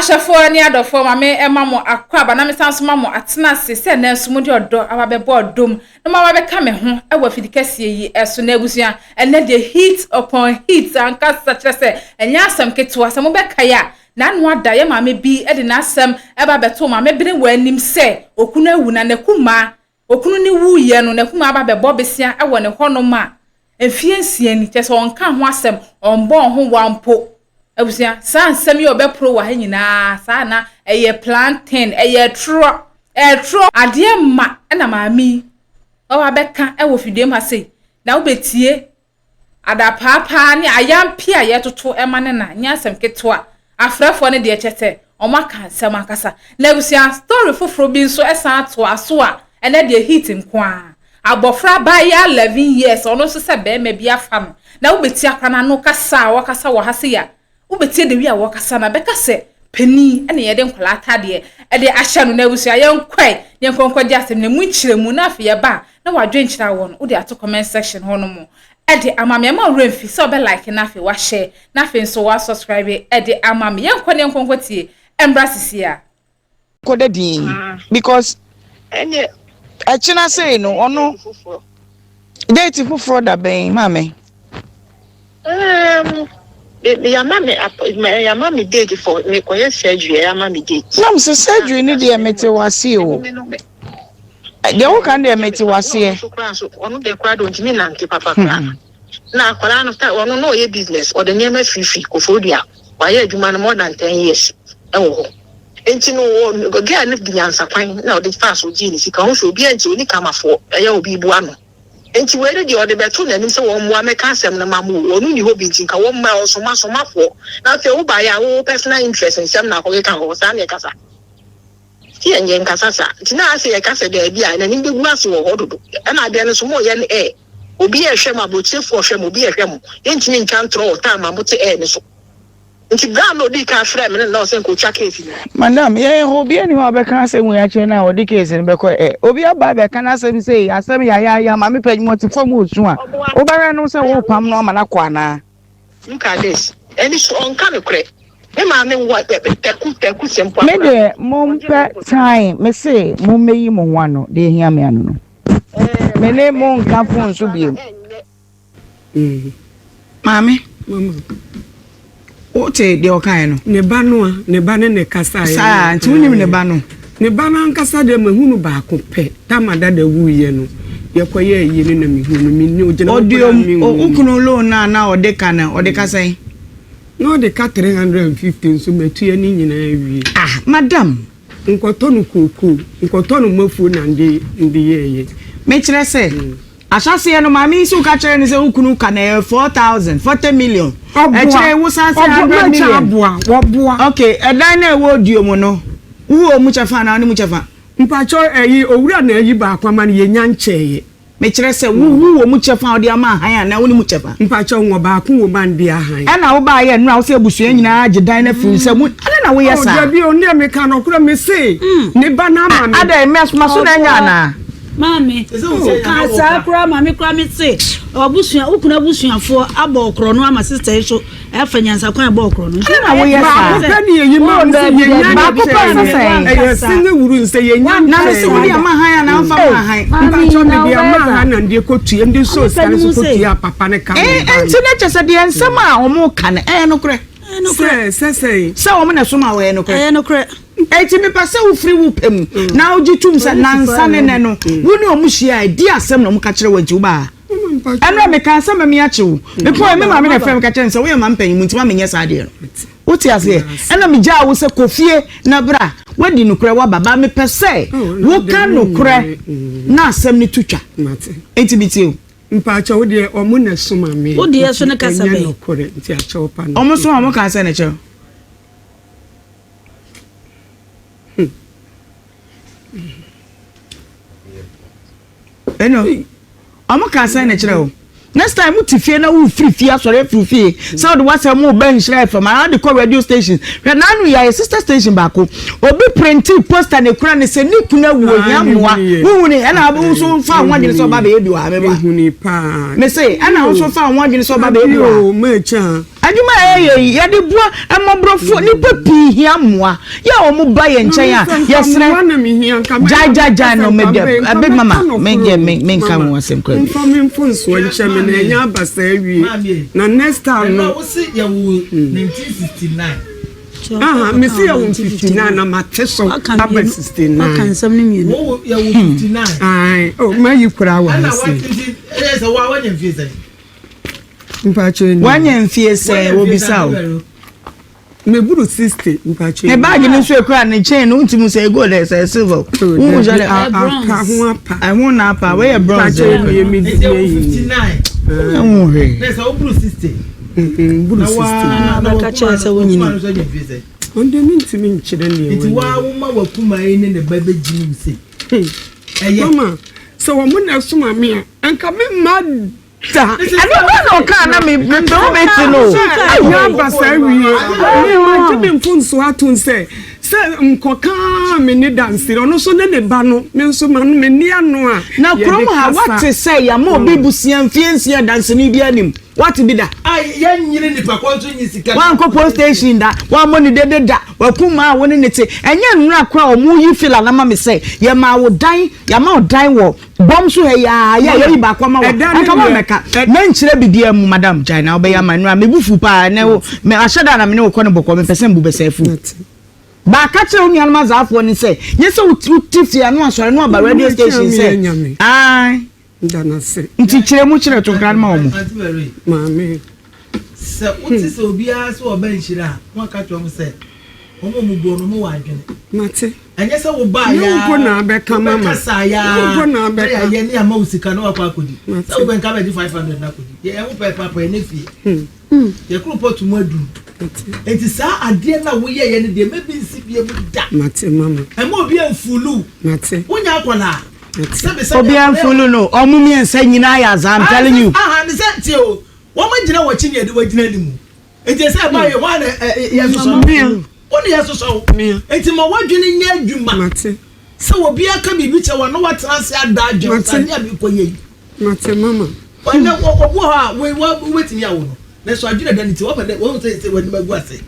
Ahyɛfoɔ ne adɔfoɔ ma me ɛma mo akwaaba na mesan so ma mo atena ase sɛ nnɛ nso mode ɔdɔ aba bɛbɔ ɔdɔ mu na moaba bɛka me ho wɔ afidi kɛseɛ yi so. Na abusua, ɛnnɛ deɛ heat upon heat ankasa, kyerɛ sɛ ɛnyɛ asɛm ketewa. Sɛ mobɛkae a, n'ano ada yɛ maame bi de n'asɛm ɛba bɛto maame bene wɔ anim sɛ okunu awu na n'akumaa okunu ne wuyɛ no, n'akumaa aba bɛbɔ besia wɔ ne hɔnom a mfie 6 ni, kyerɛ sɛ ɔnka ho asɛm, ɔmbɔ ho wa mpo. Abusua, saa nsɛm yi a ɔbɛporo wɔ ha nyinaa saa na ɛyɛ plantain, ɛyɛ torɔ, ɛtorɔ adeɛ ma ɛna maame yi ɔba bɛka ɛwɔ fidua mu ha sei na wobɛtie adapaapaa ne ayampe a yɛtoto ɛma ne na nyɛ asɛm ketewa. Afrɛfoɔ no deɛ, kyɛ sɛ ɔmo aka nsɛm ankasa. Na abusua, story foforɔ bi nso ɛsan ato aso a ɛnɛ deɛ heat nko a abɔfra baayewa 11 years, ɔno nso sɛ bɛrima bi afa no na wobɛtie akora n'ano kasa a wɔkasa wɔ ha sei a, wobɛtie de wi a wɔkasa na bɛka sɛ panin ɛna yɛde nkwadaa ataadeɛ ɛde ahyɛ no. Na abusua, yɛnkɔɛ yɛnkɔnkɔ gye asɛm na mu nkyerɛmu na afei yɛba a na wadwe nkyerɛ wɔ no wode ato comment section hɔ no mu ɛde ama me. Ɛma owurɛ mfi sɛ ɔbɛ like na afei wahyɛ na afei nso wasubscribe ɛde ama me. Yɛnkɔ ne yɛnkɔnkɔ tie ɛmbra sisi a. Kɔda din because ɛkyena sei no, ɔno date foforɔ da bɛn, maame? Yama me date for mekɔyɛ surgery, yama me date. Nam sɛ surgery no deɛ, mete wase o. Deɛ woka no deɛ, mete waseɛ. Ɔno deɛ koraa de, ɔntumi nante papa koraa na akwadaa no ta ɔno na ɔyɛ business, ɔde nneɛma firifiri Koforidua. Wayɛ adwuma no more than 10 years ɛwɔ hɔ, nti no wɔ girl no di nyansakwan na ɔde fa so gyee ne sika. Ɔho sɛ obi nti oni kamafoɔ ɛyɛ obi bua no, nti wei no deɛ, ɔde bɛto n'anim sɛ wɔn mmoa mɛka asɛm no ma mo. Ɔno ni hɔ bi nti nka wɔn mma ɔsoma somafoɔ na afei wobaeɛ a wo personal interest nsɛm na akɔkeka hɔ saa ne ɛkasa ti yɛn yɛn nkasa saa. Nti na asɛ yɛka sɛ daabi a n'anim bɛgu ase wɔ hɔ dodo. Ɛna adeɛ no so mo yɛ no ɛ obi yɛ hwɛ mo, aburokyerefoɔ hwɛ mo, obi yɛ hwɛ mo, yɛntumi ntwa ntorɔ wɔ time a mote ɛɛ ne so. Nti bere a na odi kan frɛ me no na ɔsɛ nkotwa case no. Madam, yɛn hɔ obi ani hɔ a ɔbɛka asɛm wei akyerɛ no a ɔde case no bɛkɔ ɛ obi aba bɛka n'asɛm sei, asɛm yayaaya, maame panyin ɔte fam osu a wobɛhwɛ no sɛ wopam no ama no akɔ anaa? Look at this, ɛni so ɔnka no korɛ. Me maame wɔ tɛku tɛku sɛ mpo. Me deɛ, mompɛ time, me se mommɛyi mo ho ano. Deɛ ehia me ano no, me ne mo nka phone so biem. Maame, wote deɛ ɔkaeɛ no? Ne ba no a ne ba ne ne kasa. Saa nti wonim ne ba no? Ne ba no ankasa deɛ, mahu no baako pɛ. Tama dada wuyɛ no, yɛkɔyɛ ayie no na mehu no. Menni ogyina hɔ koraa. Ɔde menhu no. Wo kunu loan no a na ɔde ka no, ɔde ka sɛn? Na ɔde ka 350 nso matua ne nyinaa wie. Ah, madam. Nkɔtɔ no kookoo, nkɔtɔ no mafuo na nde yɛɛyɛ. Mekyerɛ sɛ ahyɛseɛ no, maame yi sɛ woka kyerɛ no sɛ wo kunu ka na ɛyɛ 4,000, 40 million. Ɛkyerɛ wo san sɛ 100 million. Aboa wɔboa. Ok, ɛdan no a ɛwɔ oduo mu no, wowɔ mu kyɛfa anaa wone mu kyɛfa? Mpakyɛ, ɛyi owura na ayi baako ama no, yɛnya nkyɛeɛ. Mekyerɛ sɛ wowu wɔ mu kyɛfa a wode ama ahan anaa wone mu kyɛfa? Mpakyɛ, wɔ baako wɔ mu a nde ahan. Ɛna wobaayɛ nnora wo sɛ abusua nyinaa gye dan no afiri sɛ mu ɛne na woyɛ saa? Dabi o, ne meka no korɔ, me se ne ba no ama me. Adɛn, ma so na ɛnyɛ anaa? Maame ka saa koraa, maame koraa, me se ɔbusua, wo kunu abusuafoɔ abɔ ɔkorɔ no ama sister yi so ɛfa nyansakwan ɛbɔ ɔkorɔ no. Ɛna na woyɛ saa? Baako pɛ ne yɛyi ma wo sɛ yɛnya. Baako pɛ sɛ sɛn? Ɛyɛ single wuru nsɛ yɛnya. Na me sɛ wode ama han anaa womfa ma han? Mpakyɛ, mede ama han na nde kɔtua, nde so sika no so kɔtua papa ne ka. Nti na kyɛ sɛ deɛ nsɛm a ɔmo ka no ɛyɛ nokorɛ? Sɛ sɛ Sɛ ɔmo na ɛsom a wɔyɛ nokorɛ? Ɛyɛ nokorɛ. Eti mepɛ sɛ wofiri wo pɛ mu na wogye tom sɛ nansa ne nɛ no wo ne ɔmo hyia a, ɛdi asɛm na ɔmo ka kyerɛ wɔ nti wobaa. Ɛnna meka sɛ mami akye wo mepɔ me maame na ɛfrɛ me ka kyerɛ me sɛ woyɛ ma mpanyin mu nti ma menyɛ saa adeɛ no. Wote aseɛ? Ɛna megyaa wo sɛ kɔ fie na bra woadi nokorɛ woaba ba. Mepɛ sɛ woka nokorɛ na asɛm no to twa, enti metie o. Mpakyɛ, wo deɛ, ɔmo na soma me. Wo deɛ so ne kasa ɛnyɛ bɛn? Nokorɛ nti akyɛw pa no. Ɔmo so a ɔmo ka sɛ ne kyɛw. Ɛno ɔmo ka sɛ ne kyerɛ o. Next time wote fie na wofiri fie asɔre afiri fie sɛ wode wasɛm mo ba Nhyira FM anaa wode kɔ radio station, hwɛ n'ano yɛ ayɛ sister station baako, obi print poster ne kura ne sɛ ne kunu awu, ohia mmoa. Wohu ne ɛna wo nso fa ho adwene sɛ ɔba bɛyɛ bi wɔ ha meboa. Mehuni paa. Me se ɛna wo nso fa ho adwene sɛ ɔba bɛyɛ bi wɔ ha. Maakyɛ. Adwuma a yɛyɛ yi, yɛde boa mmɔborɔfoɔ. Nnipa pii hia mmoa. Yɛ a wɔn ba yɛn nkyɛn a, yɛsrɛ. Gyae gyae gyae no, me deɛ, big mama, me deɛ me me nka ho asɛm kora bi. Nfa me mfonsoɔ nkyɛ me na ɛnyɛ aba saa awie. Na next time no. Ɛna wo se yɛwo 1969. Aha, me se yɛwo 59 na mate so aba 69. Waka nsɛm no mmienu. Wo yɛwo 59. Ae, oh, mayi koraa wɔ ha se. Ɛna wate ɛyɛ sɛ wa wanya mfie sɛn? Mpakyɛ ni. Wanya mfie sɛn wobisa o. Meburu 60 mpakyɛ ni. Ne baagi no nso ekura ne chain no ntumi sɛ gold sɛ silver. Wohu sɛ dɛ apa ho apa. Ɛho na apa wei yɛ bronze. Mpakyɛ ni mi di yɛ yi. Ɛho hwee. Na sɛ woburu 60. Buru 60. Na bɛka kyerɛ sɛ wonyini. Ɔnde mi ntumi nkyerɛ nea wɔnyini. Nti waa woma wakuma yi ne ne ba bɛgyina mu sei. Ɛyɛ. Mama sɛ wɔn na ɛsoma me a nka me mma da. Ɛno bɛ na ɔkaa na me me ho me ti no. Ɛnyɛ aba saa wie. Me ma gye me mfomso atom sɛ sɛ nkɔka me ne dansiri ɔno nso ne ne ba no me nso ma no me ne ano a. Na kurom ha wate sɛ yɛama obi busua mfie nsia danseni bi anim wate bi da. A yɛnyere nipa kɔ nso nyi sika. Wankɔ post station da wammɔ ne dede da wakum maa wo ne ne te ɛnyɛ nnora koraa wɔn yi fila na ma me sɛ yɛmaa wo dan yɛama wo dan wɔ Bɔm so ha yi aa yɛ yɛyi baako ama wa anka wa mɛka mɛnkyerɛ biribiara mu madam gyae na wobɛyɛ ama nnura me bu fu paa ɛnɛ wo mɛ ahyɛ da na me ne wo kɔ ne bɔkɔ mepɛ sɛ mbu bɛsɛ afu baaka kyerɛ wo nuanom azaafoɔ ne sɛ nyɛ sɛ wote fie ano asɔre no aba radio station sɛ ae nti kyerɛ mu kyerɛ to nkra no ma wɔ mo. Maame. Sɛ wote sɛ obiara sɛ ɔbɛ nhyira a, wɔaka kyerɛ wɔn sɛ wɔn a wɔn guo no wɔn wɔ adwene. Mate. Ɛnyɛ sɛ wo baa Nyɛ wo yaa, mpo na abɛka mama. wobɛkasa yaa, Wo mpo na na abɛka. yɛayɛ ne ama wo sika na wakɔ akɔdi. Mate. Sɛ wobɛnka bɛgye 500 na akɔdi. Yɛ yɛn ho pɛɛ paapa yɛn fie. Yɛ koro pɔtu mu aduru. Mate. Enti saa adeɛ no a woyɛeɛ no deɛ mɛbi nsi bie mu da. Mate mama. Ɛma obi amfulu. Mate. Wonya akwadaa. Mate. Sɛbi sɛbi Obiara akwadaa yɛ. mfulu no ɔmo mmiɛnsa nyinaa yɛ azaa I'm telling you. Aha ne sɛ tie o. Wɔn agyina wɔn akyi ne yɛde wɔagyina anim. Nti sɛ ɛba yɛ hɔ a na yɛsosɔ no. Wo ne yɛsosɔ wo. Nti ma w'adwene nyɛ adwuma. Mate. Sɛ obi aka biribi kyerɛ wo a na woatena ase ada adwene sɛ adeɛ a merekɔyɛ yi. Mate mama. Ɛnɛ obi wɔ hɔ a wobɛtumi awo no nanso adwene da ne ti wama dɛ wahu sɛ sɛ w'anim agu ase.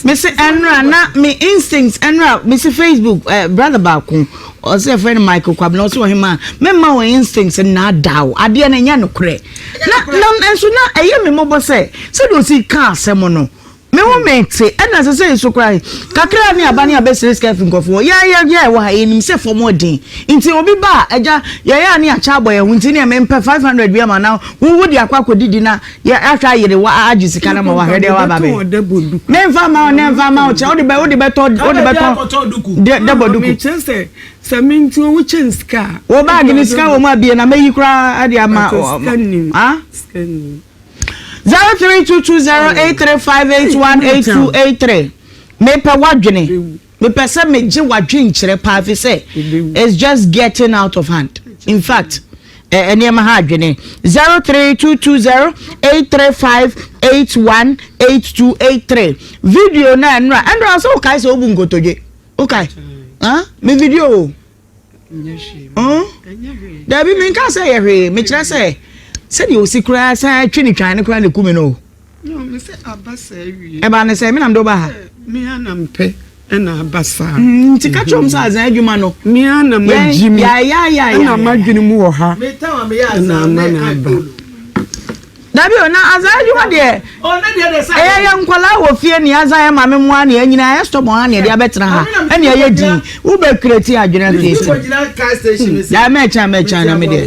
Mese ɛnora na me instinct ɛnora mese Facebook eh, brother baako ɔsɛ yɛfrɛ no Michael Kwabena ɔsɛ ɔhema memma wɔn instinct nnaadaa wo adeɛ no ɛnyɛ nokorɛ na na nso na ɛyɛ me mmɔbɔ sɛ sɛdeɛ ɔsi ka asɛm no me ho me te ɛna sɛ sɛ nso koraa kakra ne aba ne abɛsrɛ sika afi nkurɔfoɔ yɛ yɛ yɛ ɛwɔ ha yɛnim sɛ fam ɔden nti obi ba a agya yɛyɛ a ne akyɛ abɔ yɛn ho nti ne mempɛ 500 bi ama na wo wo de akɔ akɔdidi na yɛ ahwɛ ayere wa agye sika na ma wahwɛ deɛ waba bɛ memfa ma wo ne mfa ma wo kyɛ wode bɛ wode bɛtɔ wode bɛtɔ dɛbɔ duku mekyerɛ sɛ sɛ me nti owu kyɛn sika a wo baagi ne sika wɔ mu abie na mɛyi koraa de ama sika nim ah sika nim 03220835818283 mepɛ wadwene mepɛ sɛ megye wadwenkyerɛ paa fi sɛ it's just getting out of hand in fact nneɛma ha adwene 03220835818283 video na ɛnora ɛnora sɛ wokae sɛ wobu nkotodwe wokae ah me video o Dabi menka sɛ yɛ hwee mekyerɛ sɛ sɛdeɛ ɔsi koraa san twe ne twan no koraa na ɛku me no o. Ɛba ne sɛ me nam de woba ha. Me ana mpɛ ɛna aba saa. Nti ka kyerɛ wɔn sɛ azan adwuma no. Me ana magyi mi ɛna madwene mu wɔ ha ɛna ama na aba. Dabi o, na azan adwuma deɛ ɛyɛ yɛ nkwadaa wɔ fie ne azan yɛ maame mu a ne anyina ayɛ stubborn a ne yɛde abɛtena ha ɛne ɛyɛ din wobɛ kireti adwene afie ti daa mɛkyɛn mɛkyɛn na me deɛ.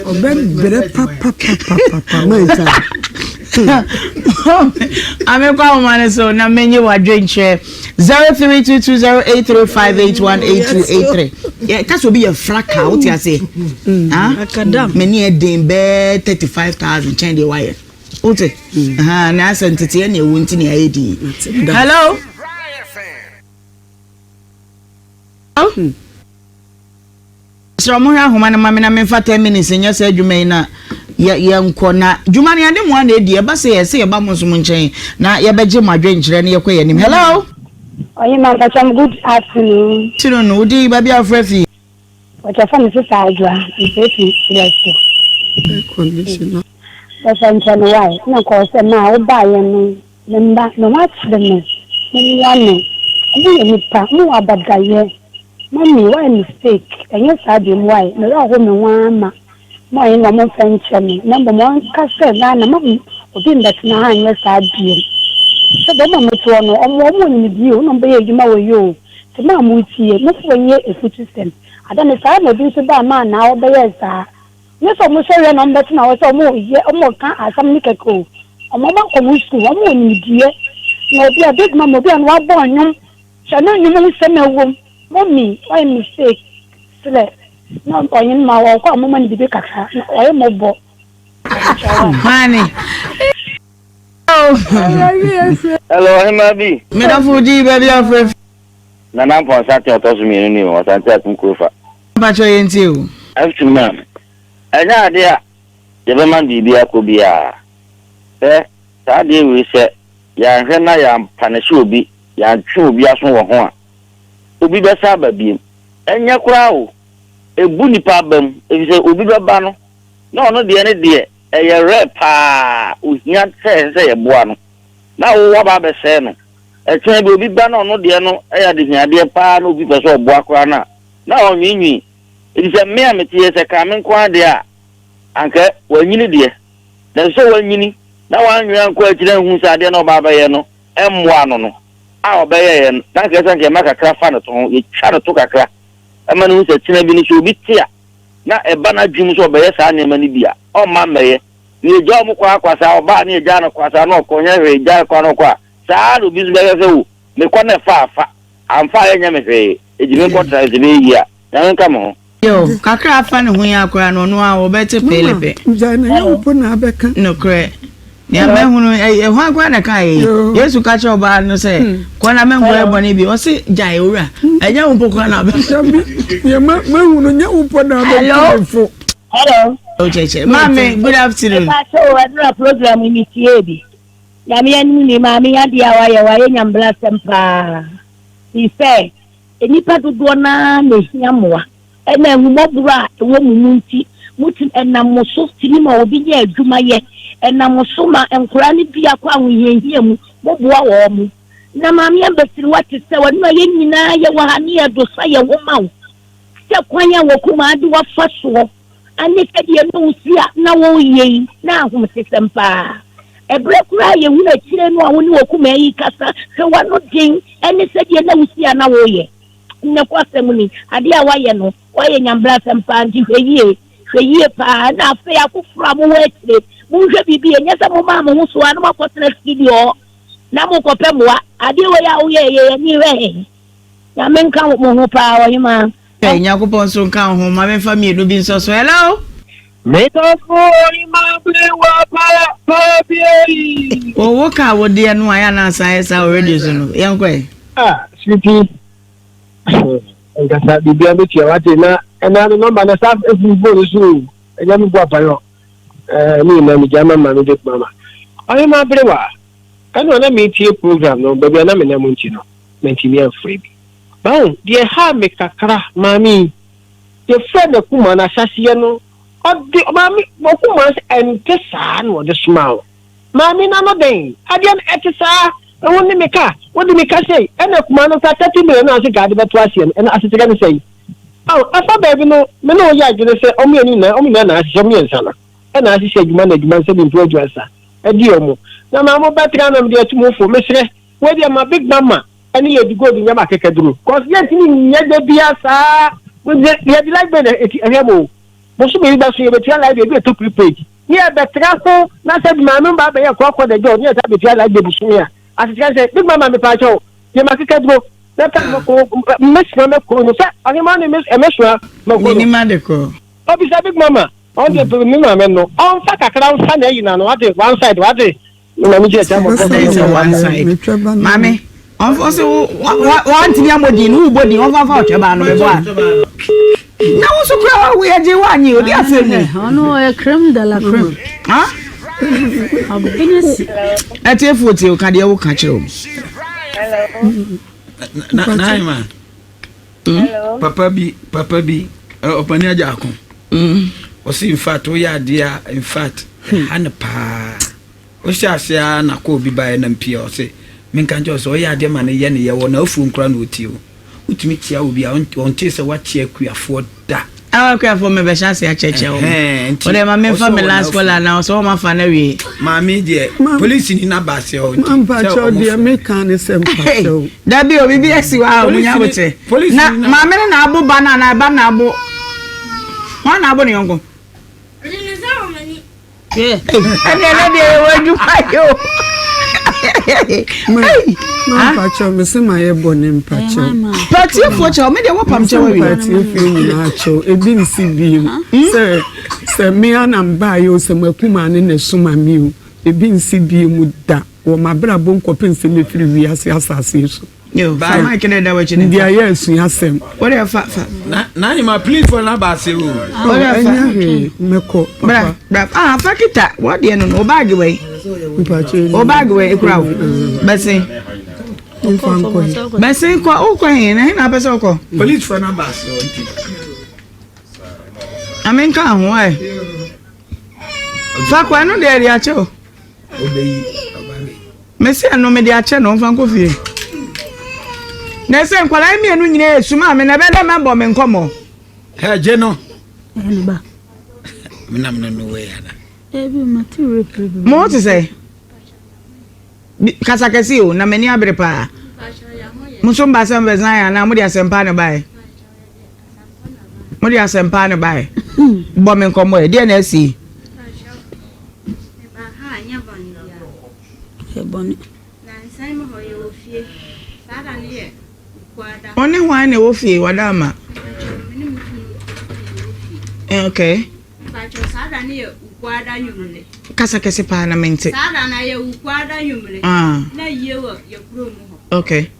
Ɔbɛbrɛ papapapapa mɛkyɛn. Amekɔ ahoma no so na menye wadwenkyerɛ 03220835818283 yɛ ka sɛ obi yɛ fraka wote ase ah mani ɛden bɛɛ 35000 kyɛn deɛ wayɛ wote na asɛ nteteɛ ne ɛwɔ nti ne ayɛ din. Hello. Mesrɛ mo hwɛ ahoma no ma me na memfa 10 minutes nyɛ saa adwuma yi na yɛnkɔ na dwuma no yɛne mo a na ɛdi ɛba sɛ yɛ sɛ yɛba mo nso mo nkyɛn na yɛbɛgye mo adwenkyerɛ na yɛkɔ yɛn anim. Hello. Ɔyema mpakyɛ mo good afternoon. Afternoon, wo din baabi a wofrɛ fi? Ɔkyɛ fɛ me sista Adwoa, mefrɛ fi Brɛso. Air conditioner. Bɛfa nkyɛ no wai na kɔɔ sɛ maa wo baeɛ no me mma me ho akyere me mo mmoa me ɔmo yɛ nipa ɔmo wɔ abadayɛ mummy wayɛ mistake ɛnyɛ saa biom wai me werɛ ho me ho ara ma mo ayɛ na ɔmo mfa nkyɛ me na mbom ɔnka sɛ Ghana ma obi mbɛtena ha nyɛ saa biom sɛ deɛ ɔmo a mete hɔ no ɔmo ɔmo wɔ nimdie o na ɔmo bɛyɛ adwuma wɔ yi o nti mo a mo tie mo fa nyɛ afutusɛm ada no saa na obi nso baa maa naa ɔbɛyɛɛ saa. Nyɛ sɛ ɔmo sɔre a na ɔmo bɛtena hɔ sɛ ɔmo yɛ ɔmo ka asɛm no kɛkɛ o. Ɔmo ɔmo akɔ ɔmo sukuu, ɔmo wɔ nimdeɛ. Na obi a big mama obi a no wabɔ nnwom, hwɛ no nnwom ho nsɛm a ɛwɔ mu. Mummy wayɛ mistake serɛ na ɔnye no ma ɔkɔ a momma no biribi kakra na ɔyɛ mmɔbɔ. Hwane. Hello, ɔhemaa bi. Me dɔfo gyi baabi a ɔfrɛ fi. Nana Mpɔnsa te ɔtɔ so mmienu ni o, Ɔsante Akum Kurofa. Mpakyɛw yɛn tie o. Aftu man, ɛnyɛ adeɛ a yɛbɛma biribi akɔ biara. Hwɛ, saa adeɛ wei sɛ yɛanhwɛ na yɛampanehye obi, yɛantwe obi aso wɔ ho a, obi bɛsan aba biom. Ɛnyɛ koraa o, ɛbu nnipa abam, efisɛ obi bɛba no, na ɔno deɛ ne deɛ ɛyɛ rare paa, ohia sɛ ɛsɛ sɛ yɛboa no, na wo woaba abɛsɛe no. Ɛkyɛn bi obi ba na ɔno deɛ no yɛ adehiadeɛ paa na obi pɛ sɛ ɔboa koraa no a, na ɔnwiinwii. Efisɛ me a mete yi, sɛ ɛkaa me nko ara deɛ a, anka wanyini deɛ. Nanso sɛ wanyini na wannwene ankɔ akyiri anhu sɛ adeɛ no a ɔba abɛyɛ no mmoa no no a ɔbɛyɛeɛ no, na anka ɛsɛ sɛ anka yɛma kakra fa ne to ho, yɛtwa ne to kakra ma no hu sɛ kyena bi no sɛ obi te a na ɛba n'adwene mu sɛ ɔbɛyɛ saa nneɛma no bi a, ɔmma mmɛyɛ. Na yɛgya wɔn kɔ ara kwa saa, ɔba a na yɛgyaa no kwa saa na ɔkɔ, nyɛ hwee, gyaa no kwa na ɔkɔ a, saa ara na obi nso bɛhwɛ sɛ o, mekɔ na ɛfa a fa, amfa a ɛnyɛ me hwee, enti menkɔtra nso ɛbɛyɛ yie a, Nyame nka me ho. Yo, kakra afa ne ho yi ara koraa no ɔno ara ɔbɛte peele pɛ. Mama, gyae na ɛnyɛ wo po na abɛka. Nokorɛ, nea mahunu, ɛyɛ hwan koraa na ɛkaa yei? Yesu ka kyerɛɛ ɔbaa no sɛ, Kɔ na menkɔyɛ bɔne bio. Ɔse, Gyae, owura, ɛnyɛ wo mpo koraa na abɛka. Dabi, nea mahunu, nyɛ wo mpo na abɛka me fo. Hello. Kyerɛkyerɛ. Maame, good afternoon. Mepa kyɛw, ɛnora program yi metiee bi. Nyame anim ni, maame yi adeɛ a wayɛ, wayɛ nyambrasɛm paa. Firi sɛ, nnipa dodoɔ no ara na ɛhia mmoa. Ɛna ahummɔborɔ a ɛwɔ mo mu nti, motumi, ɛnam mo so tumi ma obi nya adwuma yɛ. Ɛnam mo so ma nkwadaa no bi akɔ ahohiahia mu, moboa wɔn. Na maame abasiriwa te sɛ wo, ɛno a yɛn nyinaa yɛwɔ ha ne yɛdosa yɛn ho ma wo sɛ kwan a w'akumaa de wo afa soɔ. Ɛne sɛdeɛ na wosi a na woreyɛ yi na ahomtesɛm paa. Ɛberɛ koraa a yɛhunu akyire no a wo ne okumaa yi kasa, hwɛ w'ano den ɛne sɛdeɛ na wosi a na woreyɛ. Nokwasɛm ni, adeɛ a woayɛ no, woayɛ nyambrasɛm paa nti hwɛ yie, hwɛ yie paa. Ɛna afei afoforɔ a mowɔ akyire, monhwɛ biribi, ɛnyɛ sɛ momaa mo ho so ara na moakɔtena studio hɔ na morekɔpɛ mmoa. Adeɛ wei a woyɛeɛ yi, yɛn ani hwɛ he? Nyame nka mo ho paa ɔhemaa. Hey, Nyankopɔn nso nka wo ho. Ma memfa mmienu bi nsɔ so. Hello? Medɔfo ɔhema bere wa pa pa biei. O wo ka wo deɛ no a yɛ anaa saa yɛ saa wɔ radio so no. Yɛnkɔ ɛ. Ah, sweetie. Nkasa biribiara bɛtua wate na ɛna no nɔmba no saa ɛfiri phone so o. Ɛnyɛ me bu apayɔ. Ɛɛ ne nyinaa megya ma ma me big mama. Ɔhema bere wa. Ɛna na metie program no baabi a na menam nti no mantumi amfrɛ bi. Wahu, deɛ ɛhaa me kakra, maame yi, yɛfrɛɛ no akumaa no ahyɛaseɛ no, ɔde, maame, akumaa sɛ ɛnte saa na ɔde somaa wo. Maame no ano dɛn? Adeɛ no, ɛte saa, wo ne me ka, wode me ka sei, ɛna akumaa no koraa 30 million no a ɔse nka ade bɛto aseɛ no, ɛno asekyerɛ ne sɛn? Aw, ɛfa baabi no, me ne wo yɛ adwene sɛ wɔn mmienu nyinaa, wɔn nyinaa na ahyehyɛ, wɔn mmiɛnsa no, ɛna ahyehyɛ adwuma na adwuma nsɛm mpo aduasa adi wɔn. Na maa mo bɛtra na mede atu mo fo, mesrɛ, wei deɛ ma Big Mama ɛne Lady Gold nyɛ ma akekaduro cause yɛntumi nyɛ da bia saa yɛde light bill na ɛti ɛhwɛ mo bosome bi bɛso yɛbɛtua light bill ebi ɛtɔ prepaid ne yɛbɛtra so na sɛ maame ba bɛyɛ korɔkorɔ da dwa ne yɛsa bɛtua light bill bosome a asekyerɛ sɛ big mama mepa kyɛw yɛ ma akekaduro na ka mɛko mɛsua mɛko no sɛ ɔhema ne mɛsua mɛko no menim ade korɔ obisa big mama ɔn de me maame no ɔmfa kakra mfa na ayi na no wate one side wate Sɛ one side. Maame, ɔsɛ wantumi amɔ din no wobɔ din ɔmfa fa ɔtwɛ baa no mebɔ a. Na wo so kura wo yɛ gye wanye odi asɛm ni. Ɔno ɔyɛ creme de la creme. Ha? Ɔbɛnya si. Ɛtiefo tie o ka deɛ woka kyerɛ o. Hello. Na na na Hello. Papa bi papa bi ɔpani agya ako. Ɔsi in fact woyɛ adeɛ a in fact. Ɛha no paa. Wohyɛ ase ara na kɔ obi baeɛ na mpie ɔse menka nkyerɛ wo sɛ ɔyɛ adeɛ ma no yɛ ne yɛ wɔ n'afuo nkora na ɔtie wo. Wotumi kyea obi a ɔntee sɛ woakyea akuafoɔ da. Awo akuafoɔ mebɛhyɛ ase akyerɛkyerɛ wɔn. Ɛhɛn nti Wode ma memfa ɔsɛ me wɔ last n'afuo. caller na ɔsɛ wɔn afa no awie. Maame deɛ polisini no aba ase hɔ nti sɛ Mpakyɛw ɔmo deɛ frɛ. meka ne sɛ mpakyɛw. Dabi o biribi asi hɔ a ɔmo nya Polisini abokyerɛ. Na polisini no maame no na abo ba no anaa ba no na abo hwan na abo ne yɔnko? Ɛnna ɛnɛ deɛ yɛwɔ adwuma yɛ o. Ma ma mpakyɛw me se ma yɛ bɔ ne mpakyɛw. Patiefoɔ kyɛw me deɛ wɔpam kyɛw awie. Patiefoɔ nyinaa kyɛw ebi nsi biem sɛ sɛ mmea na mbaa yɛ o sɛ makuma ne na esuma mi o ebi nsi biem da wɔ m'abrabɔ nkɔpem sɛ mefiri wiase asase so. Yo, fa mic na ɛda w'akyi no. Ndi ayɛ asua asɛm. Wo deɛ fa fa. Na na ma please for na ba ase o. Wo deɛ fa. Ɛnyɛ hwee mɛkɔ. Bra bra ah fa kita wo deɛ no no o baagi wei. Mpakyɛ. O baagi wei ekura wo. Bɛsen. Nfa nkɔ he. Bɛsen kɔ o kɔ he na he na apɛ sɛ ɔkɔ. Police for na ba ase o nti. Ame nka ho ɛ. Fa kɔ ɛno deɛ ɛde akyɛ o. Obeyi ɔba bɛyi. Mese ɛno mede akyɛ no ɔmfa nkɔ fie. Na ɛsɛ nkwadaa mmienu nyinaa esu maa me na ɛbɛyɛ dɛ mɛbɔ me nkɔmmɔ. Ɛ gye no. Ɛne ba. Menam no no wei ana. Ebi ma ti repere bi. Mo te sɛ kasa kɛse o na m'ani abere paa. Mo nso mba sɛ mbɛsan yɛ anaa mo de asɛmpa na baeɛ. Mo de asɛmpa na baeɛ. Bɔ me nkɔmmɔ ɛ deɛ na asi. Yɛ bɔne. Wo ne hwan na ɛwɔ fie wada ama? Eh, okay. Kasa kɛse paa na mente. Ah. Okay.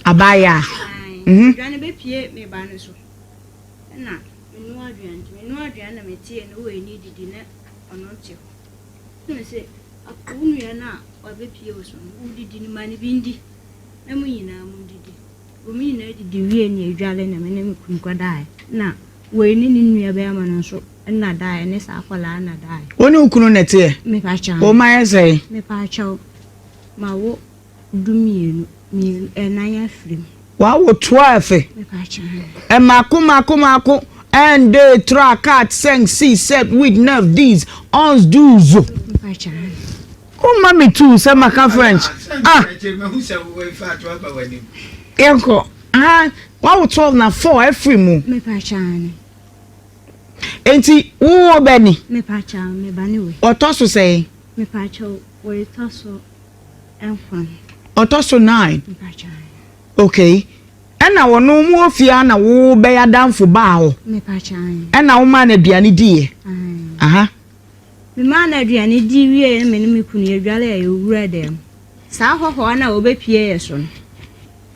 Abaayaa. Mhm. Ɛna menoa aduane nti menoa aduane na metee no wɔ ani didi na ɔno te hɔ na mese wo nua no a wabɛpie wo so no wodidi no ma no bi ndi na mo nyinaa mo didi wɔn nyinaa didi wie ne adwale na me ne me kunu kɔdaeɛ na wei ne ne nua bɛrima no nso nna daeɛ ne saa akwadaa nna daeɛ. Wo ne wo kunu na ɛteɛ? Mepa kyɛw. Wo ma yɛ sɛn? Mepa kyɛw ma wo 12, mmienu, ɛnan afiri mu. Wawo 12. Mmaako mmaako mmaako un, deux, trois, quatre, cinq, six, sept, huit, neuf, dix, onze, douze. Woma me tu sɛ maka French. Ah. Yɛnkɔ. Ah, wawo 12 na 4 afiri mu. Enti wowɔ bɛ ni? Ɔtɔ so sɛn? Ɔtɔ so nine. Okay. Ɛna ɔno mu wɔ fie a na wo bɛyɛ adamfo baa hɔ. Ɛna wo maa no aduane diiɛ. Aha. Me maa no aduane di wie na me ne me kunu yɛdware a yɛwura dan mu. Saa hɔhoa no a wɔbɛpie yɛ so no,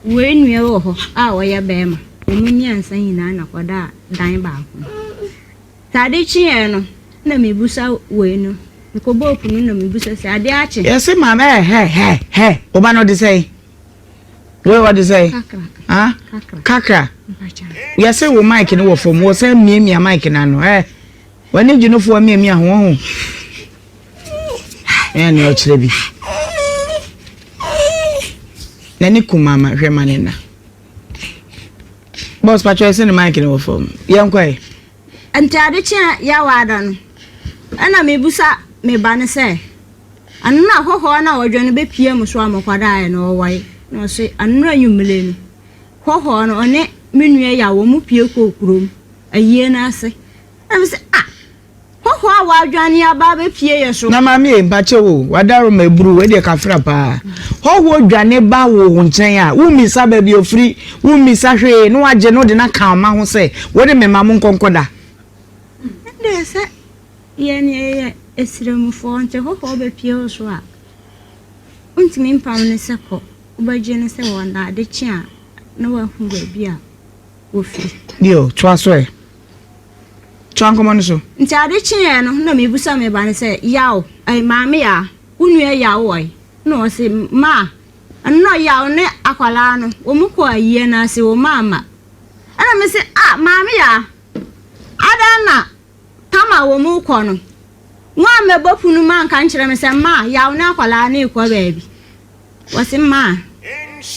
wei nua wɔ hɔ a ɔyɛ bɛrima. Wɔn mmiɛnsa nyinaa na kɔdaa dan baako mu. Sɛ ade kyeeɛ no, na mebisa wei no, mekɔbɔɔ pono na mebisa sɛ ade akye. Yɛse maame ɛ hɛ hɛ hɛ wo ba no ɔde sɛn? Wei ɔde sɛn? Kakra. Ah? Kakra. Kakra. Yɛse wo mic no wɔ fam, wɔ sɛ miamia mic no ano. Ɛ w'ani gye no foɔ miamia ho ho. Ɛyɛ nea ɔkyerɛ bi. N'ani kum ama hwɛ ma ne na. Boss patro ɛsɛ ne mic no wɔ fam. Yɛnkɔ ɛ. Nti ade kye a Yawa da no, ɛna mebisa me ba no sɛ, Ano na hɔhɔɔ no a ɔdwane bɛpia mu so a mokɔdaeɛ no ɔwɔ he? Na ɔse, Anora anwummere no, hɔhɔɔ no ɔne me nua Yaw wɔn pue kɔɔ kurom ayie no ase. Ɛna mese, Ah! Hɔhoɔ a wadwane aba abɛpie yɛ so. Na maame ei, mpakyɛw o, w'adaroma aburu, wei deɛ kafra paa. Hɔhoɔ dwane ba wo nkyɛn a, wommisa baabi a ɔfiri, wommisa hwee, na wagye no de no aka wo mma ho sɛ, wei de me mma monkɔ nkɔda. Ɛndeɛ sɛ yɛn yɛyɛ Esremfoɔ, nti hɔhoɔ bɛpie wo so a, wontumi mpam no sɛ kɔ, wobɛgye no sɛ wɔn ade kye a, na wahu baabi a wɔfiri. Yo, toa so ɛ. Toa nkɔmmɔ no so. Nti ade kyeeɛ no na mebisa me ba no sɛ, Yaw, ɛy, Maame Yaa, wo nua Yaw wɔ he? Na ɔse, Ma, nnɔ Yaw ne akwadaa no, wɔn kɔɔ ayie no ase, wɔn amma. Ɛna me se, ah, maame yaa, adɛn na tam a wɔn rekɔ no, wɔammɛbɔ pono mu anka nkyerɛ me sɛ ma yaw ne akwadaa no rekɔ baabi. Wɔse ma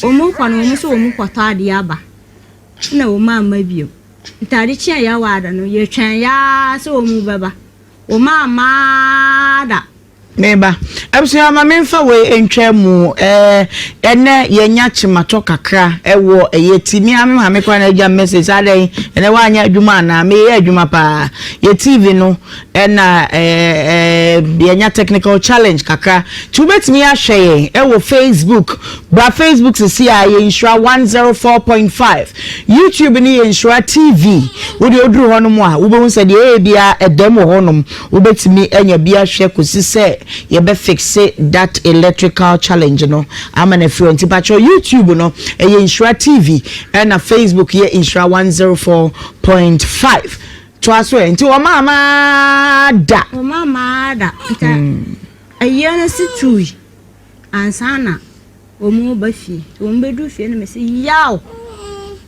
wɔn rekɔ no, wɔn nso wɔn rekɔtɔ adeɛ aba. Ɛna wɔn amma bio. Nti ade kyeɛ yaw ada no, yɛtwɛn yaa sɛ wɔn bɛba. Wɔn amma da. Meba. Abusua ma menfa wei ntwa mu eh, ɛnɛ yɛnya kyematɔ kakra ɛwɔ ɛyɛ ti me ara me maame koraa na agya me message sɛ adɛn ɛnɛ woanyɛ adwuma anaa meyɛ adwuma paa yɛ TV no ɛna eh, eh, yɛnya technical challenge kakra nti wobɛtumi ahwɛ yɛn ɛwɔ Facebook bra Facebook sisi a yɛ nhyira 104.5 YouTube ne yɛ nhyira TV wode oduru hɔ nom a wobɛhu sɛ deɛ ɛyɛ biara ɛdɛm wɔ hɔ nom Wobɛtumi anya bi ahwɛ kɔsi sɛ yɛbɛ fixe that electrical challenge no ama no afiri hɔ. Nti pakyɛw YouTube no ɛyɛ Nhyira TV ɛna Facebook yɛ Nhyira 104.5. Toa so ɛ. Nti wɔn ama da. Wɔn ama da. Nti ayie no si tui ansa na wɔn reba fie. Nti wɔn bɛduru fie no mese yaw!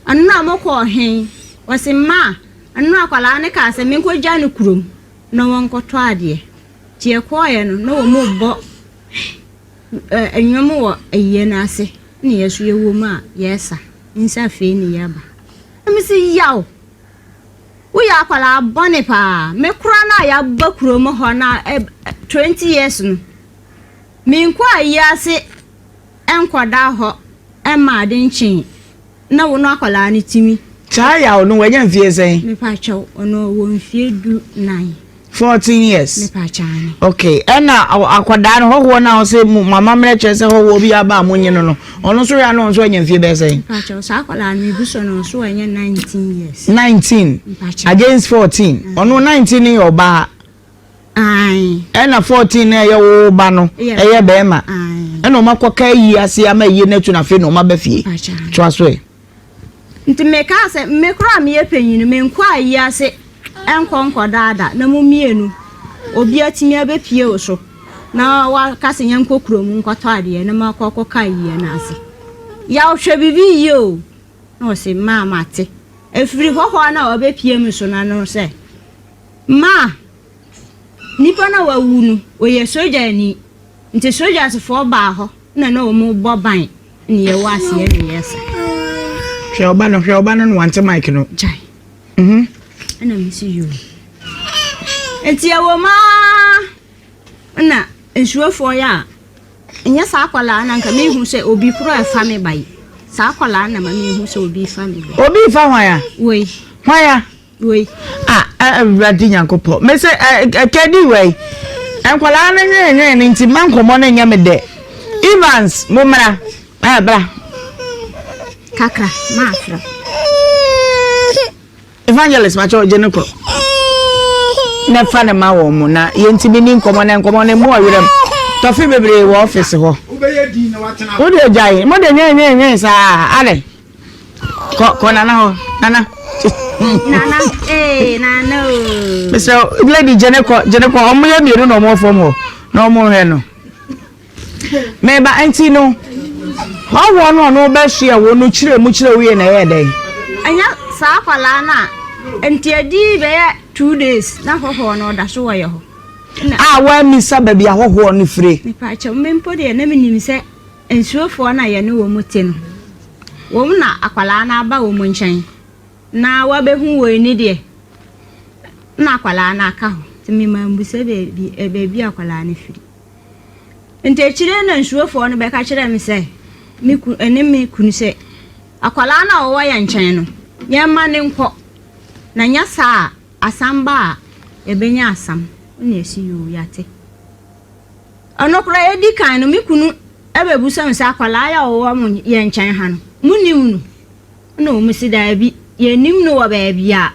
Ɛno na mokɔɔ he? Wɔse ma. Ɛno akwadaa no kaa sɛ menkɔgya no kurom na wɔnkɔtɔ adeɛ. Nti yɛkɔeɛ no, na wɔrebɔ nnwom wɔ ayie no ase na yɛn nso yɛwɔ mu a yɛresa. Nsa afei ne yɛreba. Na mese yaw! Woyɛ akwadaa bɔne paa. Me koraa no a yɛaba kurom hɔ na 20 years no, menkɔ ayie ase nkɔda hɔ mma ade nkyee. Na wo no akwadaa no tumi. Saa yaw no wanya mfie sɛn? Mepakyɛw, ɔno ɔwɔ mfie du nan. 14 years. Mepakyɛw ane. Okay, ɛna akwadaa no hɔhoɔ no a ɔsɛ mo amammerɛ kyerɛ sɛ hɔhoɔ bi aba a monye no no, ɔno nso yɛ ano nso anya mfie bɛyɛ sɛn? Mepakyɛw, saa akwadaa no mebu so no nso wanya 19 years. 19 Mepakyɛw. Against 14. Ɔno 19 no yɛ ɔbaa. Ae. Ɛna 14 no ɛyɛ wo ba no ɛyɛ bɛrima. Ɛna ɔma kɔka ayi ase ama ayie no atu na afei na ɔma ba fie. Toa so ɛ. Nti mekaa sɛ, me koraa a meyɛ panyin no, menkɔ ayi ase nkɔ nkɔdaada na mo mmienu obi atumi abɛpie wo so na waka sɛ yɛnkɔ kurom nkɔtɔ adeɛ na makɔ akɔka ayie no ase. Yaw hwɛ biribi yie o. Na ɔse, maa mate. Ɛfiri hɔhoɔ no a ɔbɛpie me so no ano sɛ, Ma nipa no a wawu no, ɔyɛ sogyani, nti sogyasfoɔ baa hɔ na na wɔn bɔ ban ne yɛwɔ aseɛ ne yɛsa. Hwɛ ɔba no, hwɛ ɔba no na wante mic no. Gyae. Mhm. Ɛna me si yoo. Nti ɛwɔ mu ara na nsuofoɔ yɛ a, nyɛ saa akwadaa na nka mehu sɛ obi koro ɛfa me ba yi. Saa akwadaa na ma mehu sɛ obi fa me ba. Obi fa hwan a? Wei. Hwan a? Wei. Ah, Awurade Nyankopɔn. Me se, kadi wei. Nkwadaa no nwenwenwen no nti ma nkɔmmɔ no nyɛ me dɛ. Evans, mo mmra. Eh, bra. Kakra, ma afra. Evangelist, ma kyɛw gye ne kɔ. Na fa ne ma wɔn mo na yɛntumi ni nkɔmmɔ na nkɔmmɔ no mu ɔwerɛm. Tɔfe bebree wɔ ɔfisi hɔ. Wode gyae, mo de nwenwenwen saa, adɛn? Kɔ kɔ nana hɔ nana. Nana ee nana ooo. Mesrɛ lady gyene kɔ gyene kɔ ɔmo yɛ mmienu na ɔmo wɔ fam hɔ na ɔmo hwɛ no. Meba nti no hɔhoɔ no ɔno bɛsoɛ wo no kyerɛ mu kyerɛ wie na ɛyɛ dɛn? Ɛnyɛ saa akwadaa no a nti adi bɛyɛ 2 days na hɔhoɔ no ɔda so wɔ yɛ hɔ. A wɔamisa baabi a hɔhoɔ no fire. Mepaakyɛw me mpo deɛ na menim sɛ Nsuofoɔ no a yɛne wɔn te no, wɔn na akwadaa no aba wɔn nkyɛn na wɔabɛhu wei ne deɛ, na akwadaa no aka hɔ. Nti me mammisa baabi, baabi a akwadaa no firi. Nti akyire na nsuofoɔ no bɛka kyerɛɛ me sɛ, me ku, ɛne me kunu sɛ, akwadaa no a ɔwɔ yɛn nkyɛn no, yɛmma no nkɔ, na nyɛ saa a, asam ba a, yɛbɛnya asam. Ɛna yɛsi yoo, yɛate. Ɔno koraa edi kan no, me kunu bɛbisa me sɛ, Akwadaa yi a ɔwɔ mo yɛn nkyɛn ha no, monim no? Ɛna wɔn si daabi, yɛnnim no wɔ baabiara.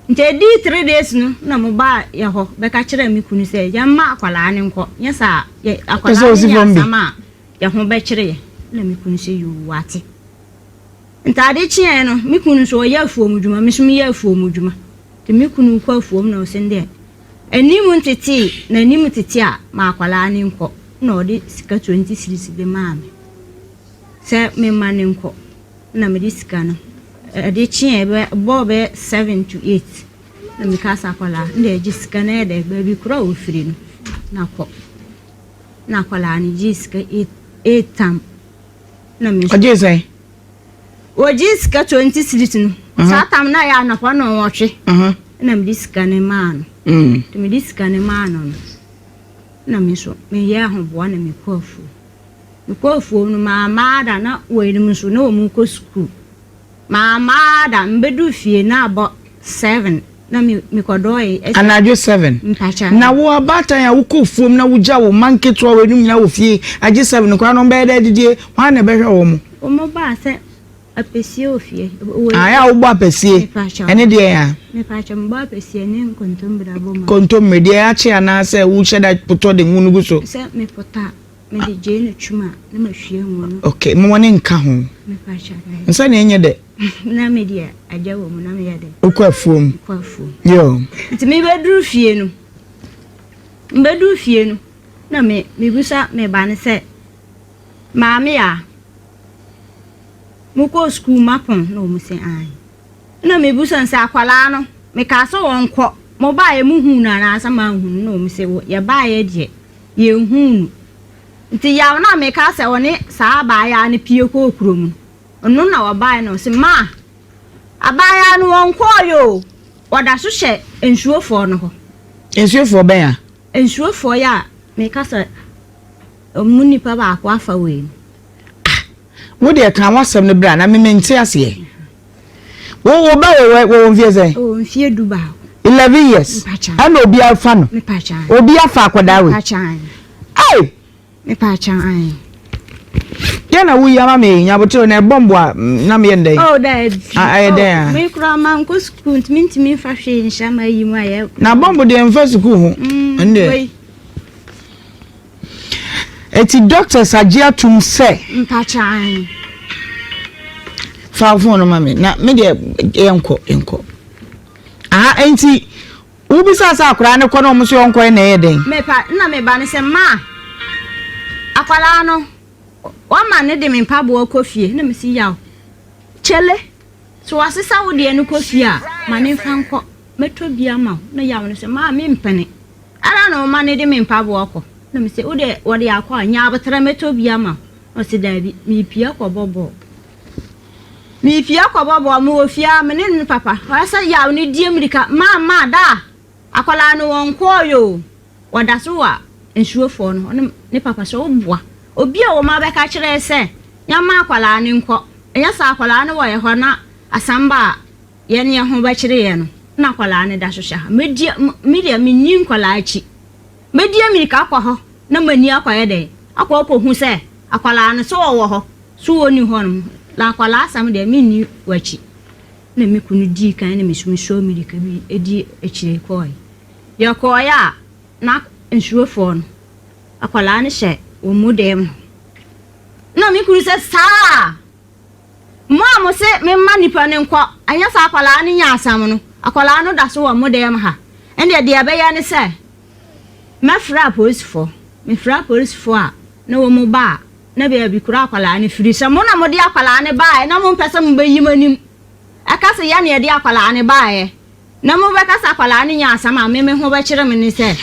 Nti edii 3 days no na mobaa yɛ hɔ bɛka kyerɛɛ me kunu sɛ yɛmma akwadaa no nkɔ, nyɛ saa a akwadaa no nya asɛm a yɛn ho bɛkyere yɛn. Ɛna me kunu sɛ yoo, wate. Nti ade kyeeɛ no, me kunu nso ɔyɛ afuom dwuma, me nso meyɛ afuom dwuma. Nti me kunu kɔ afuom na ɔse deɛ anim ntetee na anim tete a ma akwadaa no nkɔ. Na ɔde sika 20 cedis de maa me sɛ memma no nkɔ. Na mede sika no Ɛde kyeeɛ bɛ bɔɔ bɛyɛ 7 to 8 na meka sɛ akwadaa no deɛ gye sika na yɛ dɛ baabi korɔ a wɔfiri no na kɔ. Na akwadaa no gyee sika 8 tam na me nso. Ɔgyee sɛn? Wɔgyee sika 20 cedis no. Saa tam no ayɛ anɔpa nnɔnwɔtwe na mede sika no maa no. Nti mede sika no maa no no na me nso meyɛɛ ahoboa na mekɔɔ afuom. Mekɔɔ afuom no mamma da na weinom nso na wɔrekɔ sukuu. Mamma da mebɛduu fie na abɔ 7 na me mekɔdɔɔe. Anadwo 7? Mpakyɛ. Na wo abaatan a wokɔ afuom na wogya wo mma nketewa weinom nyinaa wɔ fie agye 7 koraa no wɔbɛyɛ dɛ adidie? Hwan na ɛbɛhwɛ wɔn? Wɔn baa sɛ Apɛsie wɔ fie. Ah, yɛ a wobɔ apɛsie. Ɛne deɛ ya? Mepaakyɛw, mebɔ apɛsie ne nkontommire abɔ mu. Kontommire, deɛ akye anaasɛ wohyɛ da potɔ de ngo no gu so? Sɛ mepotɔ a, mede gyeene twom a, na mahwie ngo no. Ok, moma ne nka ho. Mepaakyɛw. Nsa na ɛnyɛ dɛ. Na me deɛ agya wɔ mu na meyɛ dɛ. Wokɔ afuom. Mekɔ afuom. Yo. Nti mebɛduru fie no, mebɛduru fie no, na me mebisa me ba no sɛ, maame a. Mokɔɔ sukuu mapɔn na wɔn se aane. Ɛna mebusa no sɛ akwadaa no mekaa sɛ ɔnkɔ mobaeɛ mohuu no anaasɛ moanhu no na wɔn se yɛbaeɛ deɛ yɛnhuu no. Nti yaw no a mekaa sɛ ɔne saa abaayaa no pue kɔɔ kurom no ɔno na ɔbaeɛ na ɔse maa abaayaa no ɔnkɔɔeɛ o ɔda so hyɛ nsuofoɔ no hɔ. Nsuofoɔ bɛn a? Nsuofoɔ yi a meka sɛ wɔn nipa baako afa wei no. Ah wo deɛ ka w'asɛm no bra na me mente aseɛ. Wo wo ba wɔ wɔ wɔ mfie sɛn? Ɔwɔ mfie 11. 11 years. Ɛna obi afa no. Obi afa akwadaa wei. Hey. Mepakya ayi. Deɛ na woyi ama me nyabotere na ɛbɔ mboa na meyɛ ndɛn? Oh daabi. Ayɛ dɛn a? Me kura ma nkɔ sukuu ntumi ntumi nfa hwee nhyɛ ma ayi mu ayɛ. Na bɔmbo deɛ nfa sukuu ho. Ɛndeɛ. Eti doctors agye atum sɛ. Mpakyɛw. Fa wo phone no ma me na me deɛ yɛnkɔ yɛnkɔ. Aha enti wobisa sɛ akwadaa no kɔ na wɔn nso yɛnkɔ na ɛyɛ dɛn? Mepa na me ba no sɛ ma akwadaa no wama ne de me mpaboa kɔ fie na me si yaw kyele so wasesa wo deɛ no kɔ fie a ma ne nfa nkɔ mɛtɔ bi ama wo na yaw no sɛ maa me mpene. Ara na ɔma no de me mpaboa kɔ. Na mese, wo deɛ wɔde akɔ a, nya aboterɛ mɛtɔ bi ama wo. Na ɔse, daabi, merepie akɔbɔ bɔɔl. Merepie akɔbɔ bɔɔl, mewɔ fie ara, me ne me papa. Ɔyɛ sɛ yaw no die mmirika, maa maa daa, akwadaa no wɔnkɔɔeɛ o, wɔda so wɔ nsuofoɔ no hɔ. Ne ne papa sɛ, woboa. Obi a wɔn abɛka kyerɛɛ sɛ, yɛmma akwadaa no nkɔ, ɛnyɛ saa akwadaa no wɔ yɛ hɔ na asɛm ba a, Yɛn yɛn ho bɛkyere yɛn no, na akwadaa no da so hyɛ ha. Mɛdi, me deɛ menni nkwadaa akyi. Mɛdi amirika akɔ hɔ na m'ani akɔyɛ dɛn? Akɔ akɔhu sɛ akwadaa no, sɛ ɔwɔ hɔ, so ɔnni hɔ nom. Na akwadaa asɛm deɛ menni w'akyi. Na me kunu dii kan na me nso mesɔɔ mmirika bi di akyire kɔeɛ. Yɛkɔeɛ a, na nsuofoɔ no, akwadaa no hyɛ wɔn mu dɛm hɔ. Na me kunu sɛ, saa! Mo a mose memma nnipa no nkɔ, anyɛ saa akwadaa no nya asɛm no, akwadaa no da so wɔ mo dan mu ha. Ɛndeɛ deɛ ɛbɛyɛ ne sɛ, mɛfrɛ apolisifoɔ. Mefrɛ apolisifoɔ a, na wɔn ba a, na baabi korɔ akwadaa no firi. Sɛ mo na mode akwadaa no baeɛ na mompɛ sɛ mobɛyi mo anim ɛka sɛ yɛn na yɛde akwadaa no baeɛ, na mobɛka sɛ akwadaa no nya asɛm a, me me ho bɛkyere me ne sɛ,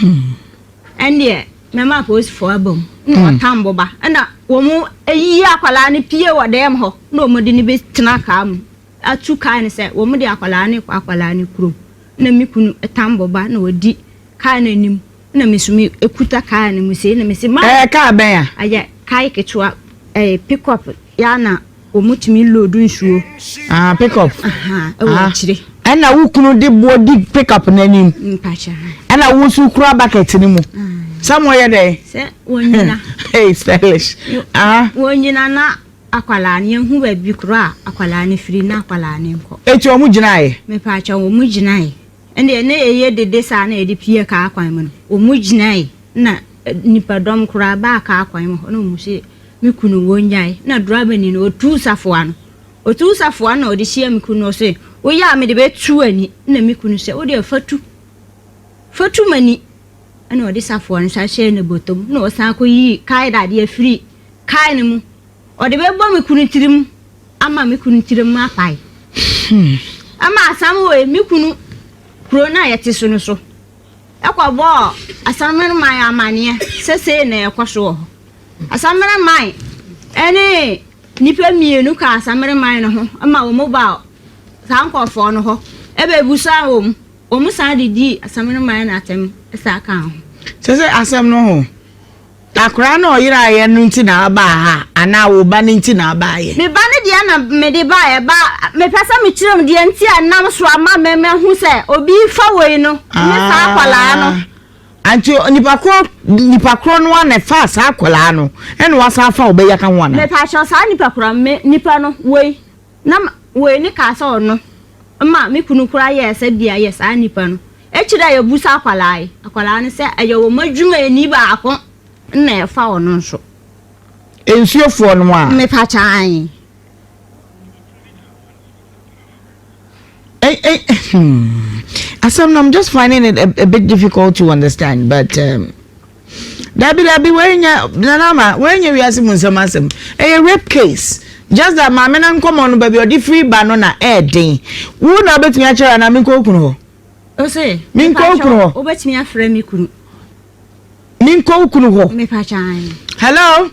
Ɛndeɛ mɛma apolisifoɔ aba mu na wɔatam bo ba. Ɛna wɔyi akwadaa no pie wɔ dɛm hɔ na wɔde no bɛtena kaa mu atu kaa no sɛ wɔde akwadaa no rekɔ akwadaa no kurom. Na me kunu tam bo ba na ɔdi kaa no anim na me nso mekuta kaa no mu sei na mese ma. Ɛyɛ kaa bɛn a? Ɛyɛ kaa ketewa ɛyɛ pick up yɛ a na Wɔtumi loodu nsuo. Ah, pick up. Aha, ɛwɔ ah. akyire. Ɛna wo kunu de boɔ di pick up n'anim. Mpakyɛ. Ɛna wo nso kura bucket no mu. Sɛ mo yɛ dɛ. Sɛ wɔnyina. Hey, stylish. Ah. Wɔnyina na akwadaa no yɛn ho baabi koro a akwadaa no firi na akwadaa no nkɔ. Eti wɔn gyinaeɛ. Mepakyɛ wɔn gyinaeɛ. Ɛnna ne ɛyɛ dede saa na yɛde pie kaa kwan mu no wɔn gyinaeɛ na nnipadɔm koraa baa kaa kwan mu hɔ na wɔn se me kunu wɔnnyae. Na drɔbani no, ɔtuu safoa no. Ɔtuu safoa no na ɔde hyia me kunu no, ɔse, woyɛ a mede bɛtu w'ani. Na me kunu sɛ, wo deɛ fa tu. Fa tu m'ani. Ɛna ɔde safoa no san hyɛɛ ne bɔtɔm na ɔsan kɔyii kae dadeɛ firii kae no mu. Ɔde bɛbɔ me kunu tirim ama me kunu tirim apae. Ɛma asɛm wei me kunu kuro no a yɛte so no so ɛkɔbɔɔ Asammerman amaneɛ sɛ sei na ɛkɔ so wɔ hɔ. Asammerman ɛne nnipa mmienu kaa Asammerman no ho ma wɔn baa saa nkurɔfoɔ no hɔ ɛbɛbusaa wɔn. Wɔn san de dii Asammerman no atɛm saa kaa ho. Kyerɛ sɛ asɛm no ho. Akwadaa no a ɔyeraeɛ no nti na abaa ha anaa wo ba no nti na abaeɛ? Me ba no deɛ na mede baeɛ ba mepɛ sɛ mekyerɛ mu deɛ nti a ɛnam so ama me mahu sɛ obi refa wei no ne saa akwadaa no. Ah, nti nipa korɔ nipa korɔ no ara na ɛfaa saa akwadaa no ɛna wasan afa wo ba yi aka ho anaa? Mepakyɛw saa nipa korɔ me nipa no wei Na wei ne kaa sɛ ɔno ma me kunu koraa yɛɛ sɛ bia yɛ saa nipa no. Akyire a yɛbusa akwadaa yi, akwadaa no sɛ ɛyɛ wɔn adwumayɛni baako na ɛfa ɔno nso. Nsuofoɔ no a. Mepa kyɛw ae. Eh, eh, hmm. Asɛm no, I'm just finding it a, a bit difficult to understand, but um, Dabi dabi wei nyɛ Nana Ama wei nyɛ wiase mu nsɛm asɛm ɛyɛ rape case just that maame no nkɔmɔ no baabi ɔde firi ba no na ɛɛden wo na wobɛtumi akyerɛ anaa menkɔ okunu hɔ Ose, menkɔ okunu hɔ wobɛtumi afrɛ me kunu menkɔ okunu hɔ mepa kyɛw hello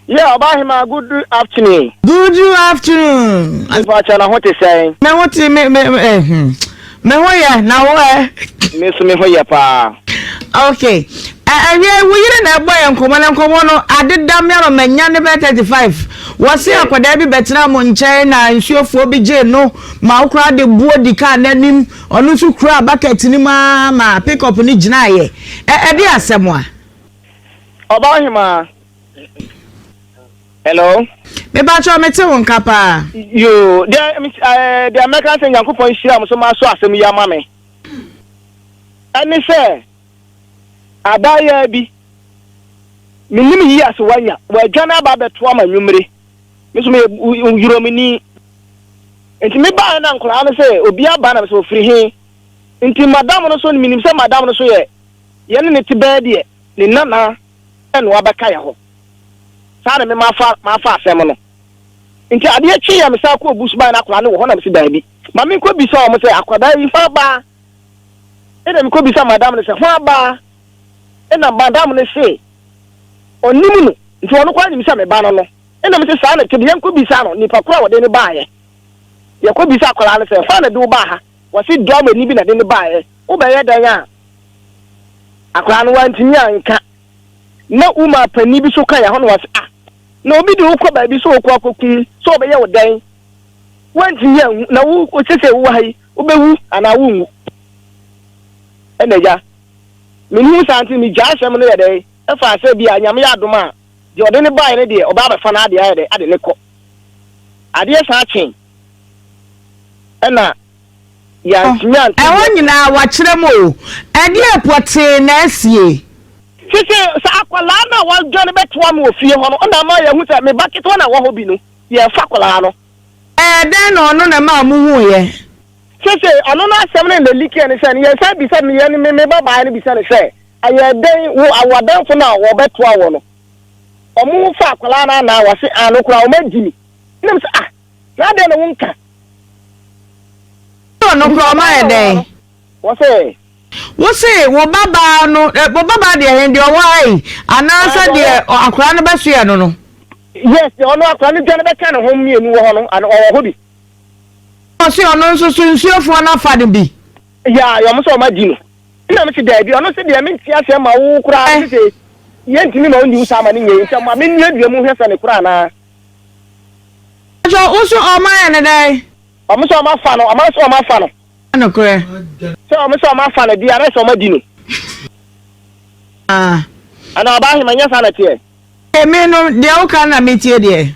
Yeah, Ɔbaahemaa, good afternoon. Good afternoon. Mepakyɛ na ho te sɛn? Me ho te me me eh, hmm. Me ho yɛ na wo ɛ? Me nso me ho yɛ paa. Okay. Ɛwiɛ wo yere na ɛbɔ yɛ nkɔmɔ na nkɔmɔ no adeda me ama manya ne bɛyɛ 35. Wɔse akwadaa bi bɛtena mo nkyɛn na nsuofoɔ bi gyee no ma wo koraa de buo di kaa n'anim. Ɔno nso kura bucket no mu ara ma pick up no gyinaeɛ. Ɛde asɛm a? Ɔbaahemaa. Hello. Mepakyɛw mete wo nka paa. Yoo, deɛ ɛɛ deɛ mɛka sɛ Nyankopɔn nhyira mo so ma so asɛm yi ama me. Ɛne sɛ abaayaa bi menim yi ase wanya wadwane aba abɛto ama nwummere. Me nso meyɛ yuromni. Nti mebaeɛ na nkwadaa no sɛ obi aba na mesɛ ofiri he. Nti madam no so menim sɛ madam no so yɛ yɛne ne te bɛɛ deɛ ne nana na wabɛka yɛ hɔ. Saa na me mafa mafa asɛm no. Nti adeɛ kyeeɛ a mesan kɔɔ bush baeɛ na akwadaa no wɔ hɔ na mese daabi. Ma menkɔ bisa wɔn sɛ akwadaa yi hwan ba? Ɛna mekɔ bisa madam no sɛ hwan ba? Ɛna madam no se ɔnim no nti ɔno koraa nim sɛ me ba no no. Ɛna mese saa na ɛte de yɛnkɔ bisa no nipa koro a wɔde no baeɛ. Yɛkɔ bisa akwadaa no sɛ hwan na de wo baa ha? Wɔse dɔmani bi na de no baeɛ. Wobɛyɛ dɛn a akwadaa no wantumi anka na wo maa panin bi so ka yɛn ho na wɔse ah na obi de wo kɔ baabi sɛ wokɔ akɔku sɛ ɔbɛyɛ wo dɛn wantumi anwu na wo sese wowɔ ha yi wobɛwu anaa wonwu ɛna agya menim saa nti megyaa asɛm no yɛ dɛn ɛfa sɛ bi a nyame yɛ adom a deɛ ɔde ne baeɛ no deɛ ɔbɛ abɛfa no adeɛ ayɛ dɛn ade ne kɔ adeɛ saa kyen ɛna yɛantumi ante Ɛhɔ nyinaa wɔakyerɛ mu o. Ɛdeɛn pɔtee na asie? Sese sɛ akwadaa no a wadwane bɛtoa me wɔ fie hɔ no na ama yɛahu sɛ me ba ketewa no a ɔwɔ hɔ bi no, yɛrefa akwadaa no. Ɛyɛ dɛn na ɔno na ɛmaa mohuiɛ? Sese ɔno n'asɛm no na ɛlikiɛ ne sɛ, yɛsan bisa me yɛn me me babaa no bisa no sɛ, ɛyɛ dɛn wo w'adamfo no a wɔbɛtoa wɔ no, wɔfa akwadaa no anaa? Wɔse aane koraa wɔadi me. Ɛna mese ah! Na adɛn na wonka? Ɔno koraa ɔma yɛ dɛn? Wɔse. Wose wo babaa no, wo babaa deɛ he, deɛ ɔwɔ ha yi, anaasɛ deɛ akwadaa no bɛsoɛ no no? Yes, deɛ ɔno akwadaa no dwane bɛka ne ho mmienu wɔ hɔ no, ano ɔwɔ hɔ bi. Ɔse ɔno nso so nsuofoɔ no afa no bi. Yeah, wɔn sɛ wɔn adi no. Ɛna mese daabi, ɔno se deɛ mente aseɛ ma wo koraa, sese yɛntumi ma wo nni wo saa ma no nyɛ yi, nti ma mennuadua mu nhwɛ sɛ ne koraa anaa. Mpakyɛw wo so ɔmo ayɛ no dɛn? Ɔmo sɛ ɔmo afa no, ɔmo sɛ ɔmo afa no. Nokorɛ. Sɛ ɔmo sɛ ɔmo afa no deɛ anaa sɛ ɔmo adi no. Ah. Anaa ɔbaa hema nyɛ saa na ɛteɛ? Me no deɛ woka na metie deɛ.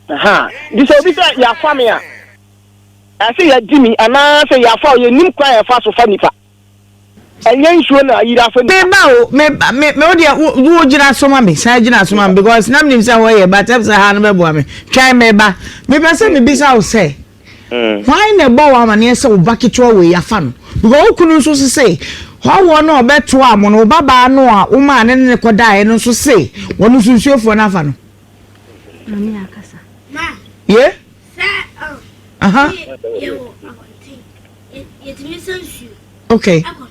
Aha, nti sɛ obi sɛ yɛafa me a, ɛsɛ yɛadi me anaa sɛ yɛafa o, yɛnnim kwan a yɛfa so fa nipa. Ɛnyɛ nsuo na ayiri afa nipa. Me ba o, me ba, me, me wo deɛ, wo, wo gyina so ma me, san gyina so ma me, because na menim sɛ hɔ yɛ, but ɛm sɛ ha no bɛboa me. Twɛn me ba. Mepɛ sɛ mebisa wo sɛ, hwan na ɛbɔ wo amaneɛ sɛ wo ba ketewa wei afa no? Because wo kunu nso se, hɔhoɔ no a ɔbɛtoaa mo no, wo babaa no a womaa ne ne no kɔdaeɛ no nso se, wɔn nso nsuofoɔ no afa no. Maame akasa. Ye? Aha. Yɛwɔ abɔnten. Yɛtumi sa nsuo. Okay. Ɛkɔ no.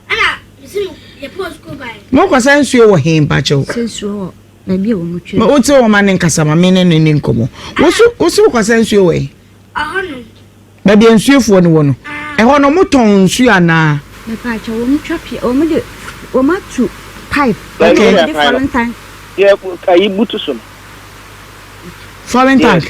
Ɛna mesi no yɛpɔn sukuu baeɛ. Mo kɔ sa nsuo wɔ he mpakyɛw? Sa nsuo wɔ baabi a wɔn twɛ. Wo te wɔn ma ne nkasa ma me ne ne ne nkɔmɔ. Wosu wosu kɔ sa nsuo wɔ he? Ɛhɔ nom. Baabi a nsuofoɔ no wɔ no. Ɛhɔ no wɔn tɔn nsuo anaa? Mepakyɛw wɔn twa pia wɔn de wɔn atu pipe. Okay. Wɔn de fallen tank. Yɛ ayi butu so no. Fallen tank.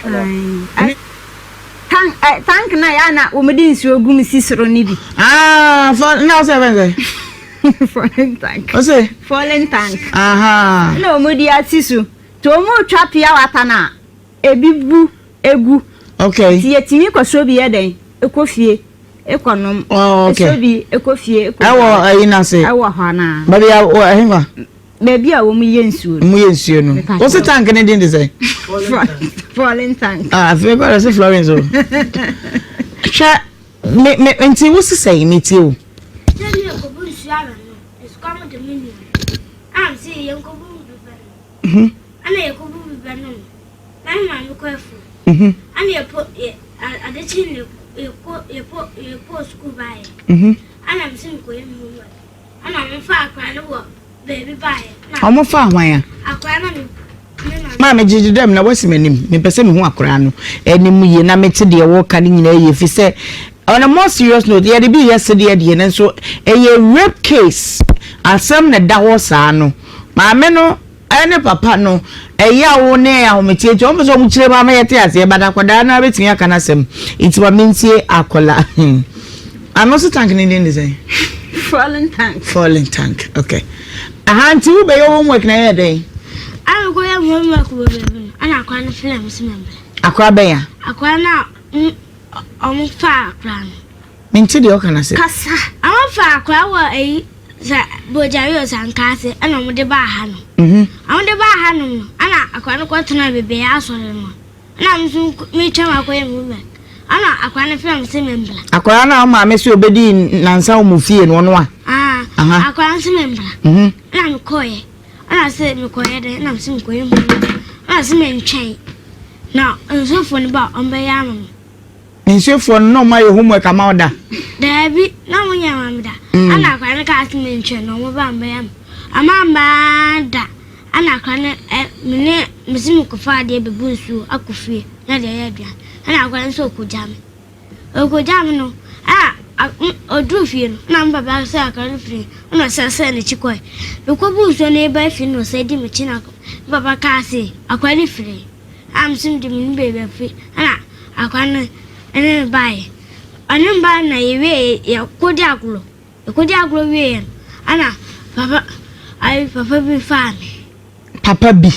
Tank ɛ eh, tank na yɛ na wɔn de nsuo gu mu si soro ne bi. Aa ah, fɔ na ɔsɛ fɛn sɛ. Fallen tank. Ɔsɛ. Fallen tank. Aha. Na wɔn de asi so te wɔn retwa pia wata na ebi bu egu. Okay. Ti yɛtumi kɔ so bi yɛ dɛn ekɔ fie ekɔ nom. Oh, okay. Ɛsɔ bi ekɔ fie ekɔ. Ɛwɔ ɛyi n'ase. Ɛwɔ hɔ anaa. Baabi a wɔ ɛhefa. Baabi a wɔn yɛ nsuo no. Wɔn yɛ nsuo no. Wɔsi tank ne din de sɛ. Falling tank. Ah, afei kɔ ɛsɛ Florence o. Hwɛ me me nti wosi sɛn me tie o. Sɛ mi yɛ kɔbu nsuo ara no, esukɔ mo de mi nua. Am si yɛn kɔbu bibɛ no. Mhm. Ɛna yɛ kɔbu bibɛ no no. Na mi maame kɔ afuo. Mhm. Ɛna yɛ po yɛ adekye ne yɛ kɔ yɛ po yɛ po sukuu baayɛ. Mhm. Ɛna mi si mi kɔ yɛ mi homework. Ɛna wɔn fa akwadaa no wɔ baabi baeɛ. Wɔn fa hwan a? Akwadaa no ne maame. Maame gyegye dɛm na wasi m'anim. Mepɛ sɛ mehu akwadaa no anim yie na mete deɛ wɔka no nyinaa yie fi sɛ on a more serious note yɛde bi yɛ sedeɛ deɛ nanso ɛyɛ rape case asɛm na ɛda hɔ saa no maame no Ɛne papa no ɛyaw ne ahometeɛ nti wɔn pɛ sɛ wɔn kyerɛ mu ama yɛte aseɛ but akwadaa no ara bɛtumi aka n'asɛm nti ma mentie akwadaa ano so tank ne din de sɛn? Falling tank. Falling tank okay aha nti wobɛyɛ homework na ɛyɛ dɛn? Ana mekɔyɛ homework wɔ baabi no ana akwadaa no frɛ me sɛ memmra. Akwadaa bɛn a? Akwadaa no a wɔn faa akwadaa no. Mente deɛ ɔka no ase. Kasa. Ɔmo fa akwadaa wɔ ayi sɛ bojari o sanka ase ɛna ɔmo de baa ha nom. Mhm. Ɔmo de baa ha nom no ɛna akwadaa no kɔ tena bebree asɔre no ɛna me nso me twɛm akɔyɛ me homework ɛna akwadaa no frɛ me sɛ me mbra. Akwadaa no a wo maame sɛ ɔbɛdi nansa wɔ mo fie no ɔno a? Ah, Aha. akwadaa no sɛ me mbra. Mhm. Ɛna me kɔɔyɛ ɛna sɛ me kɔɔyɛ dɛn ɛna me sɛ me kɔyɛ me homework ɛna sɛ me ntwɛn na nsuofoɔ no ba a ɔmo bɛyɛ ama me. Nsuofoɔ no na ɔmo ayɛ homework ama wo da? Daabi, na ɔmo nyɛ ama me da. Ɛna akwadaa no kaa sɛ mentwɛn na ɔmo ba mbɛyɛ ama. Ɔmo amma da. Ɛna akwadaa no ɛ me ne mesi mekɔfa adeɛ bɛbu nsuo akɔ fie na deɛ ɛyɛ aduane. Ɛna akwadaa no sɛ ɔkɔgya me. Ɔkɔgya me no, ɛna ɔduru fie no, ɛna me papa sɛ akwadaa no firi ɛna ɔsan sɛɛ n'akyi kɔe. Mekɔbu nsuo no reba fie no na ɔsan di m'akyi na me papa kaa sɛ akwadaa no firi. A me nso mede me ne baabi afi ɛna akwadaa no ne me baeɛ. Ɔne me baeɛ na yɛwieɛ yɛkɔdi agorɔ. Yɛkɔdi agorɔ wieɛ no ɛna papa ayi papa bi faa me. Papa bi?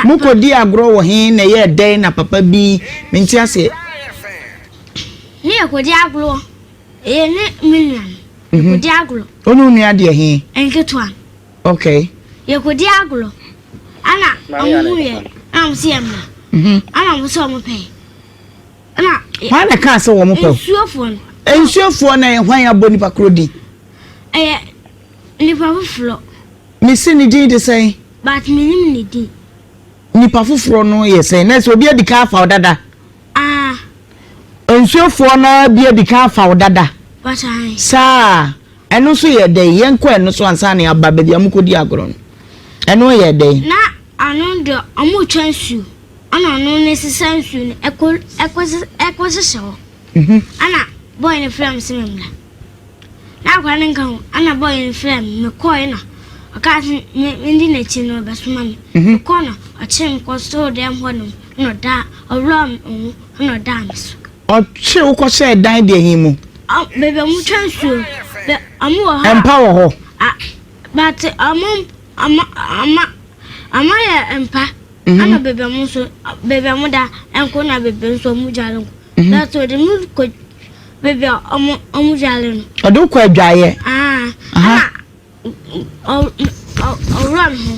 Mokɔdi agorɔ wɔ he na ɛyɛɛ dɛn na papa bi mente aseɛ. Ne yɛkɔdi agorɔ yɛ ne me nua no yɛkɔdi agorɔ. Wo ne wo nua deɛ he? Nketewa no. Okay. Yɛkɔdi agorɔ ɛna ɔmo hu yɛ ɛna ɔmo sɛ yɛ mmra ɛna ɔmo sɛ ɔmo pɛ ɛna. Hwan na kaa sɛ wɔn pɛ o? Nsuofoɔ no. Nsuofoɔ na hwan abɔ nipa korɔ din? Ɛyɛ nipa foforɔ. Mesi ne din de sɛn? But menim ne din. Nipa foforɔ no yɛ sɛn? Na sɛ obi adi kan afa wo dada. Ah. Nsuofoɔ no bi adi kan afa wo dada. Basan. Saa. Ɛno nso yɛ dɛn? Yɛnkɔ ɛno so ansa na yɛaba baabi a mokɔdi agorɔ no. Ɛno yɛ dɛn? Na ano deɛ wɔretwa nsuo, ɛna ɔno no sesa nsuo no ɛkɔ ɛkɔ ɛkɔsesa hɔ. Ɛna bɔɔl no frɛ me sɛ memmra. Na akwadaa no nka ho, ɛna bɔɔl no frɛ me, mekɔɔe na ɔkaa sɛ me mendi n'akyi na ɔbɛsoma me. Mekɔɔ na ɔkyee me kɔtoo dɛm hɔnom na ɔdaa ɔworɔɔ me ho na ɔdaa me so. Ɔtwe wo kɔhyɛɛ dan deɛ he mu? Baabi a ɔmo twa nsuo no, bɛ ɔmo wɔ hɔ a. Mpa wɔ hɔ? A but ɔmo ɔmo ɔmo ɔmo ayɛ mpa. Ɛna baabi a ɔmo nso baabi a ɔmo da nko na baabi nso ɔmo dware nko. But ɔde mo kɔ baabi a ɔmo ɔmo dware no. Ɔde wo kɔ adwaeɛ? Ah ɛna Ɔworɔɔ me ho.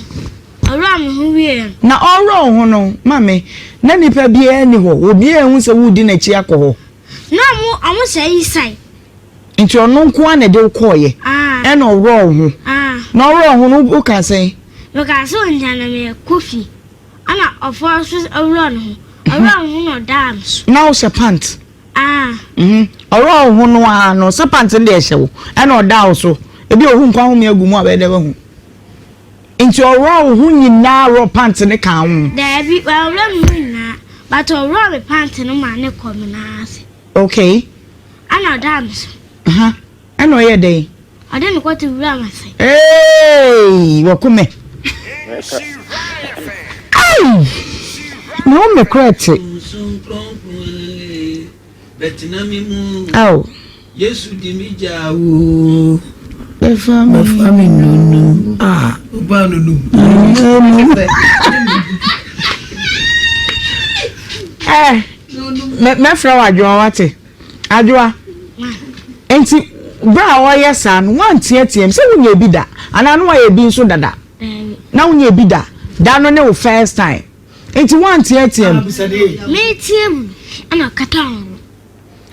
Ɔworɔɔ me ho wieeɛ no. Na ɔreworɔ wo ho no, maame, na nipa biara nni hɔ. Obiara anhu sɛ woredi n'akyi akɔ hɔ. Na ɔmo, ɔmo sɛ Isai. Nti ɔno nko ara na ɛde wo kɔeɛ? Ɛna ɔworɔɔ wo ho. Na ɔworɔɔ wo ho no, wokaa sɛn? Mekaa sɛ ɔnnya na merekɔ fie. Ɛna ɔfɔɔ so worɔɔ ne ho. Ɔworɔɔ me ho na ɔdaa me so. Na wohyɛ pant? Ah. Mhm. Ɔworɔɔ wo ho no ara no, sɛ pant no deɛ ɛhyɛ wo, ɛna ɔdaa wo so. Ebi ohu nkwa home agu mu a bɛyɛ dɛ wahu. Nti ɔworɔɔ wo ho nyinaa worɔ pant no kaa ho? Daabi, wanworɔ me ho nyinaa, but ɔworɔɔ me pant no maa ne kɔɔ me nan ase. Okay. Ɛna ɔdaa me so. Aha. Ɛna ɔyɛɛ dɛn? Ɔde ne kɔte wuraa m'ase. Eeii wɔko me. Ei! Me ho me kora te. Ao. Yesu di mi gya wo. Bɛfa me. Bɛfa me nunum. Ah, oba nunum. Eh, mɛfrɛ wo adwoa wate. Adwoa, enti berɛ a ɔreyɛ saa no, woanteateam sɛ wonyɛɛ bi da anaa na woayɛ bi nso dada? Na wonyɛɛ bi da. Da no ne wo first time. Enti woanteateam? Meteam no, ɛna ɔkataa me ho.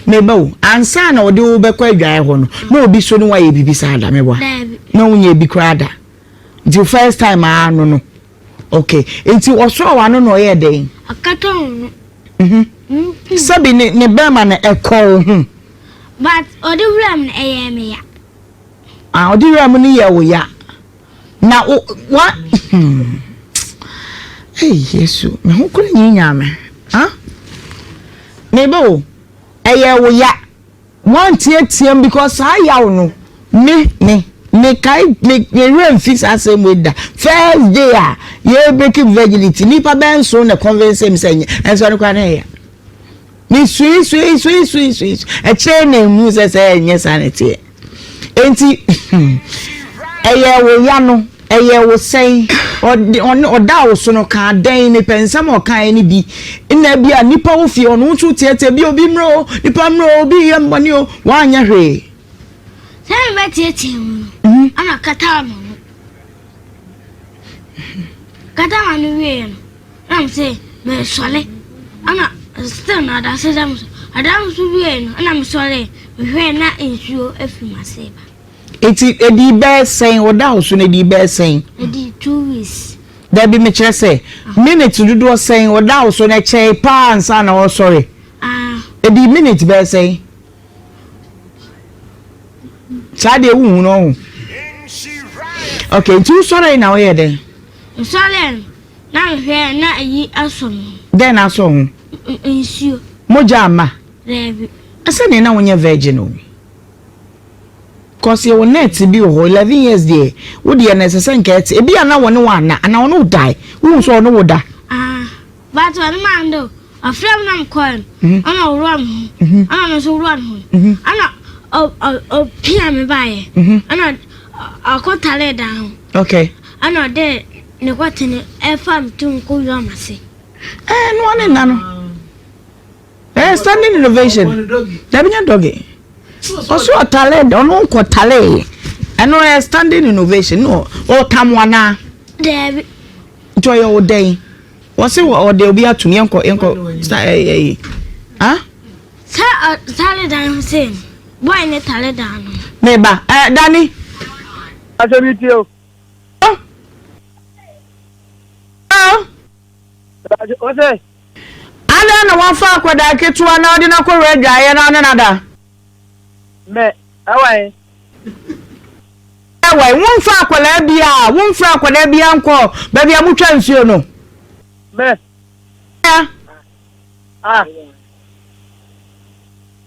Meba o, ansa na ɔde wo bɛkɔ adwaeɛ hɔ no, na obi so ne woayɛ biribi saa da, meboa? Na wonyɛɛ bi koraa da. Nti wo first time ara no no. Okay, nti ɔsɔɔ w'ano na ɔyɛɛ dɛn? Ɔkataa me ho. Mhm. Sɛbi ne ne bɛrima no ɛkɔ wo ho. But ɔde wura mu no ɛyɛɛ me ya. Ah, ɔde wura mu no yɛ wo ya. Na wo wa hmm. Hey Yesu, me ho kura nyinya me. Ah? Me ba o, ɛyɛ wo ya. Moanteateam because saa yaw no me me mekae me me werɛ mfi saa asɛm wei da first day a yɛ breaking virginity nipa bɛn nson na convince me sɛ nyɛ ɛnso ɛno koraa na ɛyɛ me sui sui sui sui sui ɛkyerɛ na emu sɛ sɛ ɛnyɛ saa na ɛteɛ enti ɛyɛ wo ya no. Ɛyɛɛ wo sɛn? Ɔde, ɔne, ɔdaa wo so no kaa dɛn? Mepɛ nsɛm a ɔkaeɛ no bi. Nna bi a nnipa wɔ fie hɔ no, wo nso woteatea bi, obi mmrɛ o, nipa mmrɛ o, obi reyɛ me bɔne o, woanyɛ hwee. Sɛ mebɛteatea mu no, ɛna ɔkataa m'ano. Ɔkataa m'ano wieeɛ no, ɛna mese meresɔre. Ɛna still na ɔda so da me so. Ɔda me so wieeɛ no, ɛna mesɔree, mehwɛɛ na nsuo afiri m'ase reba. Enti edii bɛyɛ sɛn? Ɔda wo so no edii bɛyɛ sɛn? Edii two weeks. Dabi mekyerɛ sɛ minute dodoɔ sɛn ɔda wo so no ɛkyɛe paa ansa na ɔresɔre? Ah. Edii minute bɛyɛ sɛn? Saa deɛ wohu no ɔho. Okay, nti wosɔree na woyɛ dɛn? Mesɔree no na mehwɛɛ na ayi asɔ me ho. Dɛn na asɔ wo ho? Nsuo. Mogya amma? Dabi. Ɛsɛ na wonyɛ virgin o. Cause yɛwɔ net bi wɔ hɔ 11 years deɛ wo deɛ no ɛsɛ sɛ nka ɛte ebi a na wɔne wo anna anaa ɔne wo dae wohu sɛ ɔne wo da. Ah but ɔne maa no de ɔfrɛ me na mekɔɛ no ɔna ɔworɔ me ho ɔna me nso worɔ ne ho ɔna ɔpia me baeɛ ɔna ɔkɔ tare dan ho okay ɔna ɔde ne kɔtene ɛfa me tom kɔ wura m'ase. Ɛɛ no ɔne nna no. Eh, standing innovation. Dabi nya dɔge. Ɔso ɔtale ɔno nkɔ tale. Ɛno ɛ standing innovation no ɔtam wana. Dabi. Nti ɔyɛ wo dɛn? Wɔse ɔde obi atum yɛnkɔ yɛnkɔ sa ɛyi ɛyi. Ah? Sɛ ɔtale dan ho sɛ boy ne tale dan no. Meba eh Dani. Asɛm tie o. Oh. Oh. Ɔsɛ. Adɛn na woafa akwadaa ketewa na wode no akɔwura adwaeɛ na wo ne no ada? Mɛ, ɛwɔ he? Ɛwɔ he? Womfa akwadaa biara, womfrɛ akwadaa biara nkɔ baabi a motwa nsuo no. Mɛ. Ah.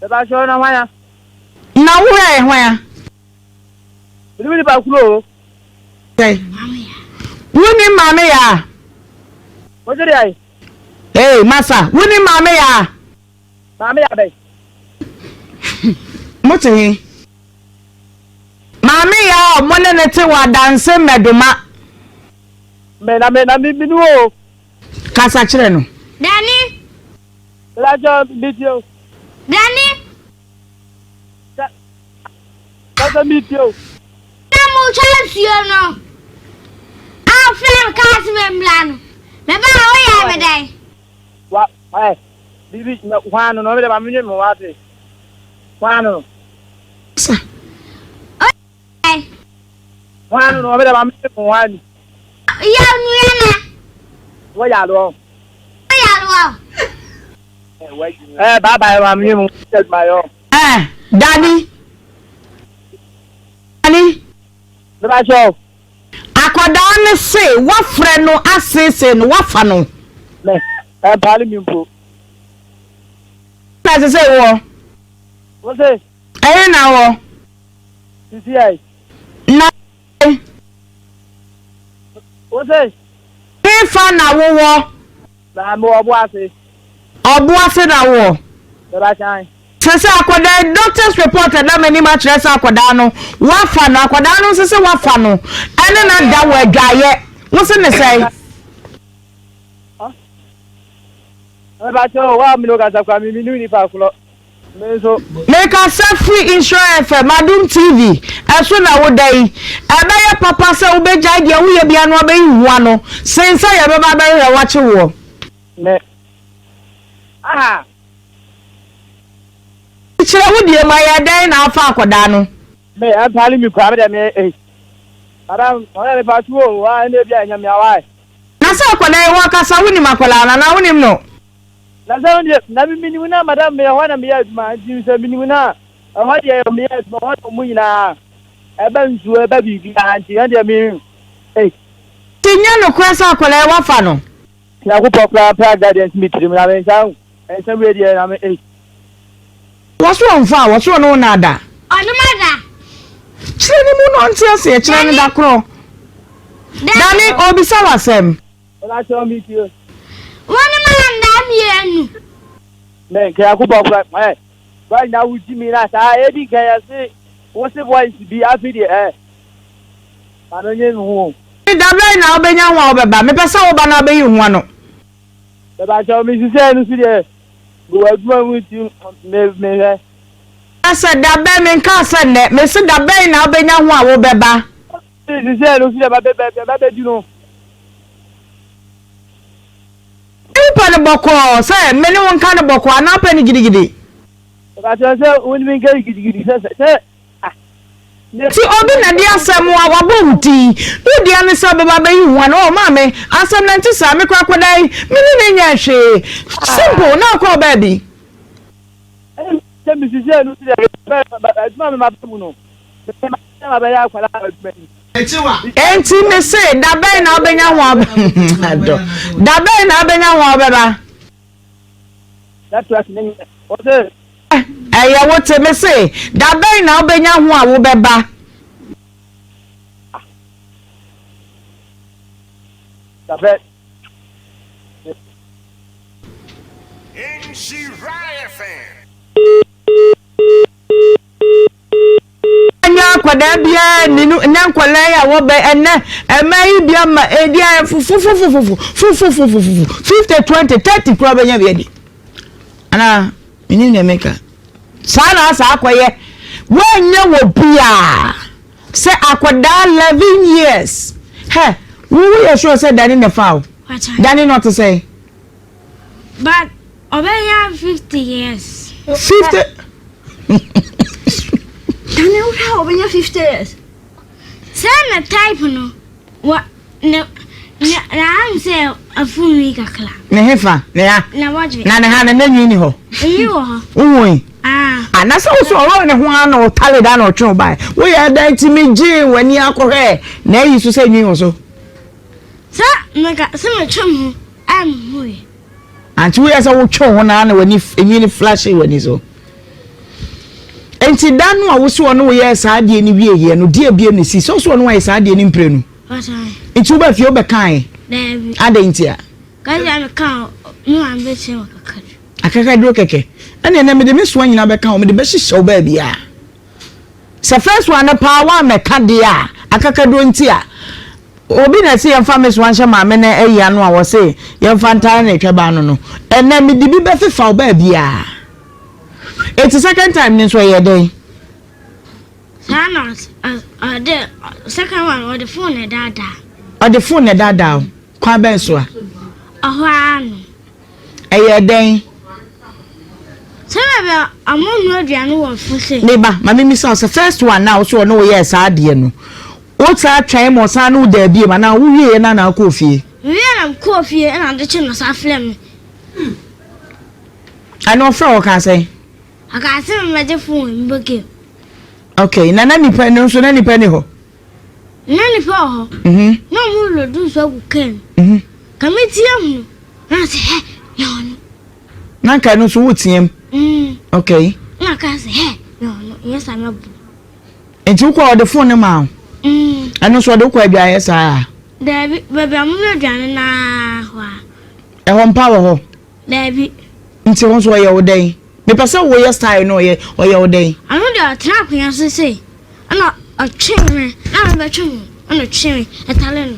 Bɛba sɔrɔ na hwan ya? Na wo yɛ hwan ya? Mene nipa kuro o. Sɛ. Wonim maame yaa? Wose deɛ? Hey, masa, wonim maame yaa? Maame yaa bɛn? Mote he? Maame yaa a mo ne ne te wɔ adanse mmɛdoma. Me na me na me me ni o. Kasa kyerɛ no. Dani. Bɛlajɔ mi tie o. Dani. Kasa mi tie o. Na motwa nsuo no a wofrɛ me kaa se memmra no, mebaa a woyɛɛ me dɛn? Wa ɛ bibi na hwan no no mede ma menwe me ho ase hwan no no. Sa. Woyɛ Hwan no no mede ma menwe me ho ani. Yɛ nua na. Wɔ yɛ adoɔ. Wɔ yɛ adoɔ. Eh, bye bye, maame mu. Eh, Danny. Danny. Mebakyɛw. Akwadaa no se wafrɛ no aseesee no, wafa no. Me, ɛmpaale me mpo. Na ɛsɛ sɛ wɔ. Wo se. Ɛhe na wɔ? Sisi ai. Na. Wo se. Hefa na wowɔ? Na mewɔ Ɔboase. Ɔboase na wowɔ? Mebakyɛw. Kyerɛ sɛ akwadaa yi doctor's report ɛda m'anim akyerɛ sɛ akwadaa no wafa no akwadaa no nso sɛ wafa no ɛne no ada wɔ adwaeɛ wo se ne sɛn? Mekasa firi Nhyira FM, Adom TV, ɛso na woda yi. Ɛbɛyɛ papa sɛ wobɛgyae deɛ woyɛ bia no abɛyi ho ano sen sɛ yɛbɛba abɛhwehwɛ wo akye woɔ. Kyerɛ wo deɛ mu ayɛ dɛn na afa akɔdaa no. Me ɛmpaale mi koraa me deɛ me eh madam ɔyɛ me pa tu o wa ɛna ebi a ɛnyɛ mea why. Na sɛ akwadaa yi wakasa wonim akwadaa no anaa wonim no. Na sɛ wo deɛ na me menim no a madam me ɛhɔ na meyɛ adwuma nti sɛ menim no a ɛhɔ deɛ meyɛ adwuma ɛhɔ na ɔmo nyinaa ɛba nsuo ɛba biribiara nti ɛn deɛ me eh. Nti nyɛ nokorɛ sɛ akwadaa yi wafa no. Nyankopɔn koraa pɛ aga deɛ nsi me tirim na me nsa hu nsɛm wei deɛ na me ei. Wɔso ɔnfa a, wɔso ɔne wo na ada. Ɔne me ada. Kyerɛ ne mu na ɔnte aseɛ, kyerɛ no da korɔ. Dane, ɔrebisa wo asɛm. Wo ne me anda mmienu. Me nka Nyankopɔn koraa ɛ boy na wo gyi mi na saa ebi nka yɛ se wo se voice bi afi deɛ ɛ ma me nye me ho o. Da bɛn na wobɛnya ho a wobɛba? Mepɛ sɛ woba na wobɛyi ho ano. Mepakyɛw me sisɛɛ no so deɛ mewɔ adwuma mu nti me mehwɛ. Ka sɛ, Da bɛn? Menkaa sɛ nnɛ. Mese da bɛn na wobɛnya ho a wobɛba? Me sisɛɛ no so deɛ mabɛdi no. Wopɛ no bɔkɔɔ sɛ me ne wo nka no bɔkɔɔ anaa wopɛ no gidigidi? Mepakyɛw sɛ wo ne me nka no gidigidi sɛ sɛ Nti obi na de asɛm a wabɔ wo din. Wo deɛ ne sɛ wobɛba abɛyi ho ano. Oh maame, asɛm no ɛnte saa. Me koraa akwadaa yi, me ne no nyɛɛ hwee. Simple, na wokɔɔ baabi. Enti me se, da bɛn na wobɛnya ho a wobɛba? Da bɛn na wobɛnya ho a wobɛba? Ɛyɛ wo te me se, da bɛn na wobɛnya ho a wobɛba? Ɛnyɛ akwadaa biara nni no nnɛ nkwadaa yi a wɔbɛ ɛnnɛ ɛmɛ yi bi ama edi ayɛ fufufufufu fufufufufu 50 20 30 kura bɛnya bi adi anaa menim nea meka saa na asa akɔyɛ wɔnyɛ wɔ biara sɛ akwadaa 11 years hɛ wo woyɛ sure sɛ dane na fa o dane na ɔte sɛ But ɔbɛnya 50 years. 50. Dane wohwɛ a ɔbɛnya 50 years. Sɛ na type no wɔ ne ne na am sɛ afunwi kakra. Ne hefa ne ha. Na wɔdwe. Na ne ha ne ne nwi ni hɔ. Nwi wɔ hɔ. Wohu yi. Ah. Anasɛ wo so ɔrɔ ne ho ara na ɔtale da na ɔtwe ɔbae. Woyɛ dɛn nti me gyee w'ani akɔhwɛ na ayi so sɛ nwi wɔ so. Sɛ meka sɛ metwe me ho a mehui. Anti woyɛ sɛ wotwe wo ho na na w'ani enwi no flashe w'ani so. Nti da no a wo so ɔne wo yɛɛ saa adeɛ no wieeɛ no deɛ biem na si sɛ ɔso ɔne wo ayɛ saa adeɛ no mprenu. Nti woba fie wobɛkae? Daabi. Adɛn nti a? Kasi a meka me maame bɛkyerɛ me akakaduro. Akakaduro kɛkɛ. Ɛne ɛnɛ mede me soa nyinaa bɛka wo mede bɛhyehyɛ wo baabiara. Sɛ first one no paa woammɛka deɛ a, akakaduro nti a, obi na ɛse yɛmfa me soa nhyɛ maame no ayi ano a wɔse yɛmfa ntare ne twɛba ano no, ɛnɛ mede bi bɛfefa wo baabiara. Eti second time no nso ɛyɛ dɛn? Saa na ɔde second one ɔde phone na ɛdaadaa. Ɔde phone na ɛdaadaa wo? Kwan bɛn so a? Ɔhɔ ara no. Ɛyɛɛ dɛn? Sɛ baabi a wɔnoa aduane wɔ fo sɛ. Me ba, ma memmisa wo sɛ, first one no a wo so ɔne wo yɛɛ saa adeɛ no, wosan twɛn ma ɔsan ne wo daa bio anaa wowieeɛ no a na wokɔɔ fie? Mewie na mekɔɔ fie ɛna ade kye na ɔsan frɛɛ me. Ɛna ɔfrɛ wɔ kaa sɛn? Ɔkaa sɛ memmɛgye phone mbɔ game. Okay, na na nipa no nso na nipa ni hɔ? Na nipa wɔ hɔ. Mhm. Na ɔmo lodu nso agu kaa mu. Mhm. Ka me tie hunu. Na ɔsɛ hɛ na ɔno. Na nka no nso wo team. Mm. Okay. Na ɔka sɛ hɛ na ɔno nyɛ saa mɛbo. Nti wokɔ ɔde phone no ma wo? Mm. Ɛno nso ɔde wokɔ adwaeɛ saa? Daabi, baabi a wɔnoa aduane no ara hɔ a. Ɛhɔ mpa wɔ hɔ? Daabi. Nti wo nso ɔyɛ wo dɛn? Mepɛ sɛ woyɛ style no ɔyɛ ɔyɛ wo dɛn? Ɔno deɛ ɔtena akonnwa so sei, ɛna ɔtwe me na mebɛtwe ho, ɛna ɔtwe me ɛtale ne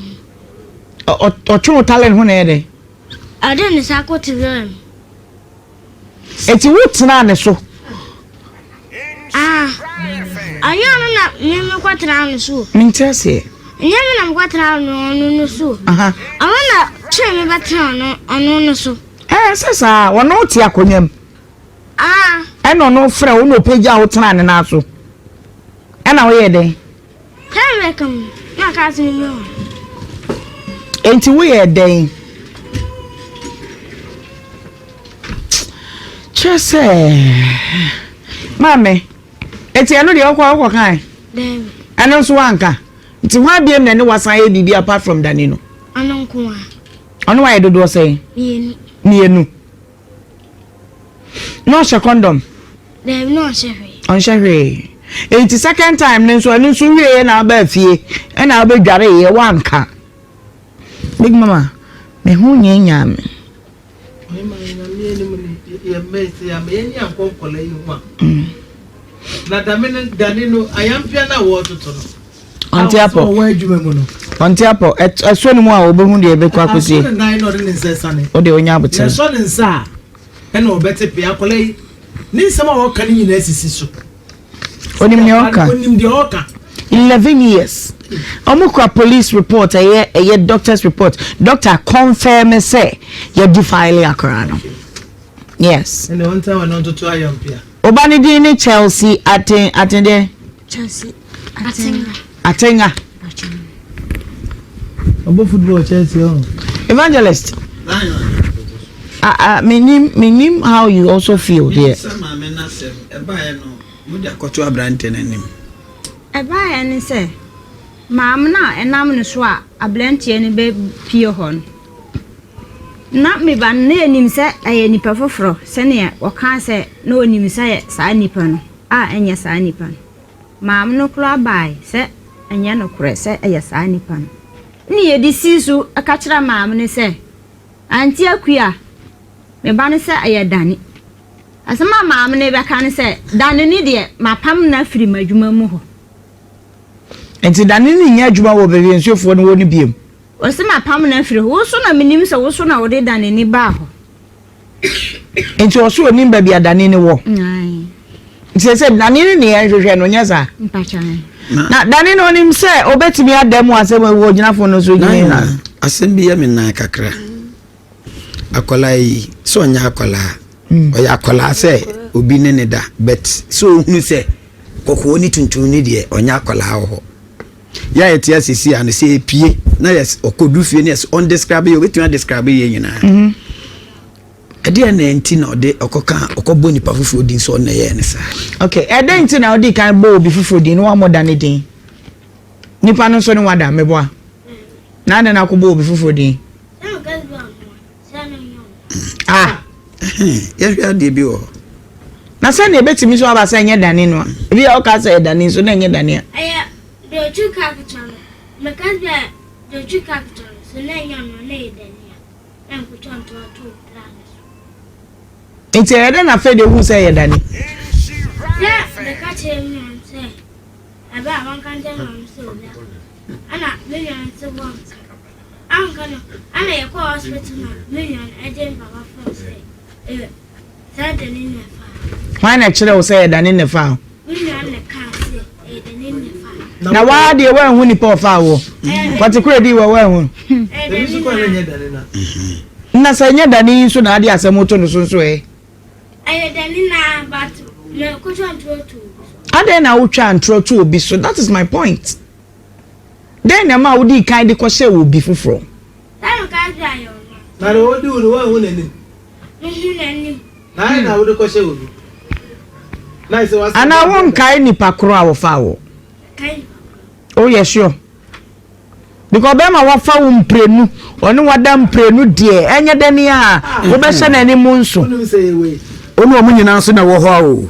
ho. Ɔtwe wo tale ne ho na ɛyɛ dɛn? Ɔde ne nsa akɔto wura mu. Enti wo tenaa ne so? Ah, ɛnyɛ ɔno na me mekɔ tenaa ne so. Mente aseɛ. Ɛnyɛ me na mekɔ tenaa no ɔno no so. Ɔno na twe me bɛtena ɔno ɔno no so. Ɛɛ sɛ saa, ɔno te akonnwa mu. Ah. Ɛna ɔno frɛ wo na ɔpagya wo tenaa ne nan so. Ɛna woyɛ dɛn? Sɛ mebɛka mu na ɔka sɛ memmɛ hɔ. Enti woyɛɛ dɛn? Kyerɛ sɛ, maame, eti ɛno deɛ ɔkɔ ɔkɔ kan? Daabi. Ɛno nso wanka? Nti hwan biom na ɛne wasan ayɛ biribi apart from Dani no? Ɔno nko ara. Ɔno wayɛ dodoɔ sɛn? Mmienu. Mmienu. Na ɔhyɛ condom? Daabi, na ɔnhyɛ hwee. Ɔnhyɛ hwee. Enti second time no nso ɛno nso wieɛ na aba fie ɛna wobɛdwareeɛ woanka. Big mama, me ho nyanyaa me. Na dame no dane no ayampia no a wɔretoto no. Ɔnte apɔ. Ɔnte apɔ. Ɛsɔ ne mu a ɔbɛhu deɛ ɛbɛkɔ akɔsie. Asɔ ne nan na ɔde ne nsa sane. Ɔde ɔnya abotire. Yɛsɔ ne nsa a ɛna ɔbɛte pee akwadaa yi ne nsɛm a ɔka ne nyinaa sisi so. Onim nea ɔka. Onim deɛ ɔka. 11 years. Ɔmo kura police report ɛyɛ ɛyɛ doctor's report. Doctor confirm sɛ yɛ defile akwadaa no. Yes. Ɛna ɔntan wɔn ntoto ayampia. Oba ne din ne Chelsea Aten Aten deɛ. Chelsea Atenga. Atenga. Ɔbɔ football Chelsea ɔn. Evangelist. Ah ah menim menim how you also feel deɛ. Sɛ maame n'asɛm ɛbaeɛ no mo de akɔto aberante no anim. Ɛbaeɛ ne sɛ maame no a ɛnam ne so a aberanteɛ no bɛpie hɔ no Na me ba no, na yɛnim sɛ ɛyɛ nipa foforɔ, sɛdeɛ ɔkaa sɛ na ɔnim sɛ ɛyɛ saa nipa no a ɛnyɛ saa nipa no. Maame no koraa baae sɛ ɛnyɛ nokorɛ sɛ ɛyɛ saa nipa no. Ɛnna yɛde sii so ka kyerɛɛ maame no sɛ, Auntie Akua, me ba no sɛ ɛyɛ Dane. Asɛm a maame no rebɛka ne sɛ, Dane no deɛ, mapam no afiri m'adwuma mu hɔ. Enti Dane no nnya adwuma wɔ baabi a nsuofoɔ no wɔ no bio. Ɔse mapam no afiri hɔ. Wo so na menim sɛ wo so na wode Daneni baa hɔ. Nti ɔse onim baabi a Daneni wɔ? Ae. Nti sɛ Daneni ne yɛn hwehwɛ no nyɛ saa? Mpakyɛ ae. Na Daneni onim sɛ obetumi ada mu asɛm wɔ gyinafo no so gyina na. Asɛm bi yɛ me nan kakra. Akwadaa yi sɛ ɔnyɛ akwadaa. Mm. Ɔyɛ akwadaa sɛ obi ne ne da but sɛ ohunu sɛ kɔkɔɔ ne tuntum ne deɛ ɔnyɛ akwadaa wɔ hɔ. Yɛ a yɛte ase si ano sɛ epie na yɛ ɔkɔdu fie na yɛ ɔn describe yɛ obetumi adescribe yɛ nyinaa. Mm-hmm. Ɛdeɛ na nti na ɔde ɔkɔka ɔkɔbɔ nipa foforɔ din sɛ ɔno na ɛyɛɛ ne saa. Okay, ɛdɛn nti na ɔdi kan bɔ obi foforɔ din na wammɔ da ne din? Nipa no nso ne wada meboa. Na adɛn na akɔbɔ obi foforɔ din? Ah. Yɛhwɛ adeɛ bi wɔ hɔ. Na sɛnea ebetumi nso aba sɛ ɛnyɛ dane no a, ebi a ɔka sɛ ɛdane nso na ɛnyɛ dane a. Ɛyɛ deɛ ɔtwi kaa ketewa no. Meka sɛ deɛ ɔtwi kaa ketewa no, sɛ na ɛnyɛ ɔno na ɛyɛ dane a, na nkotwa ntoa to bra no so. Nti ɛyɛ dɛn na afei deɛ wohu sɛ ɛyɛ dane? Sɛ meka kyerɛ me nua no sɛ ɛbɛ a wɔnka nkyerɛ maame sɛ obi aka, ɛna me nua no sɛ wɔnka. Anka no, ɛna yɛkɔɔ hospital na me nua no ɛgye me papa phone sɛ ɛyɛ saa Dani na ɛfaa. Hwan na ɛkyerɛ wo sɛ ɛyɛ Dani na ɛfaa wo? Me nua no na ɛkaa sɛ ɛyɛ Dani na ɛfaa. Na waa deɛ woanhu nipa ɔfaa woɔ? Kɔte koro edi wɔ woanhu? Ɛyɛ Dani na. Na sɛ ɛnyɛ Dani yi nso na ade asɛm to no so nso ɛ? Ɛyɛ Dani na but mekotwa ntorɔ to obi so. Adɛn na wotwa ntorɔ to obi so? That is my point. Dɛn na ɛmaa wodii kan de kɔhyɛɛ obi foforo? Sɛ meka sɛ ayɛ ɔno a. Na deɛ ɔdi wo no, woanhu n'anim. Mehu n'anim. Anaa wonkae nipa koro a wɔfaa wɔ? Woyɛ sure? Because bɛrima wafa wo mprenu, ɔne wada mprenu deɛ, ɛnyɛ dɛ ni a wobɛhyɛ n'anim nso. Wo ne wɔn nyinaa nso na ɛwɔ hɔ o.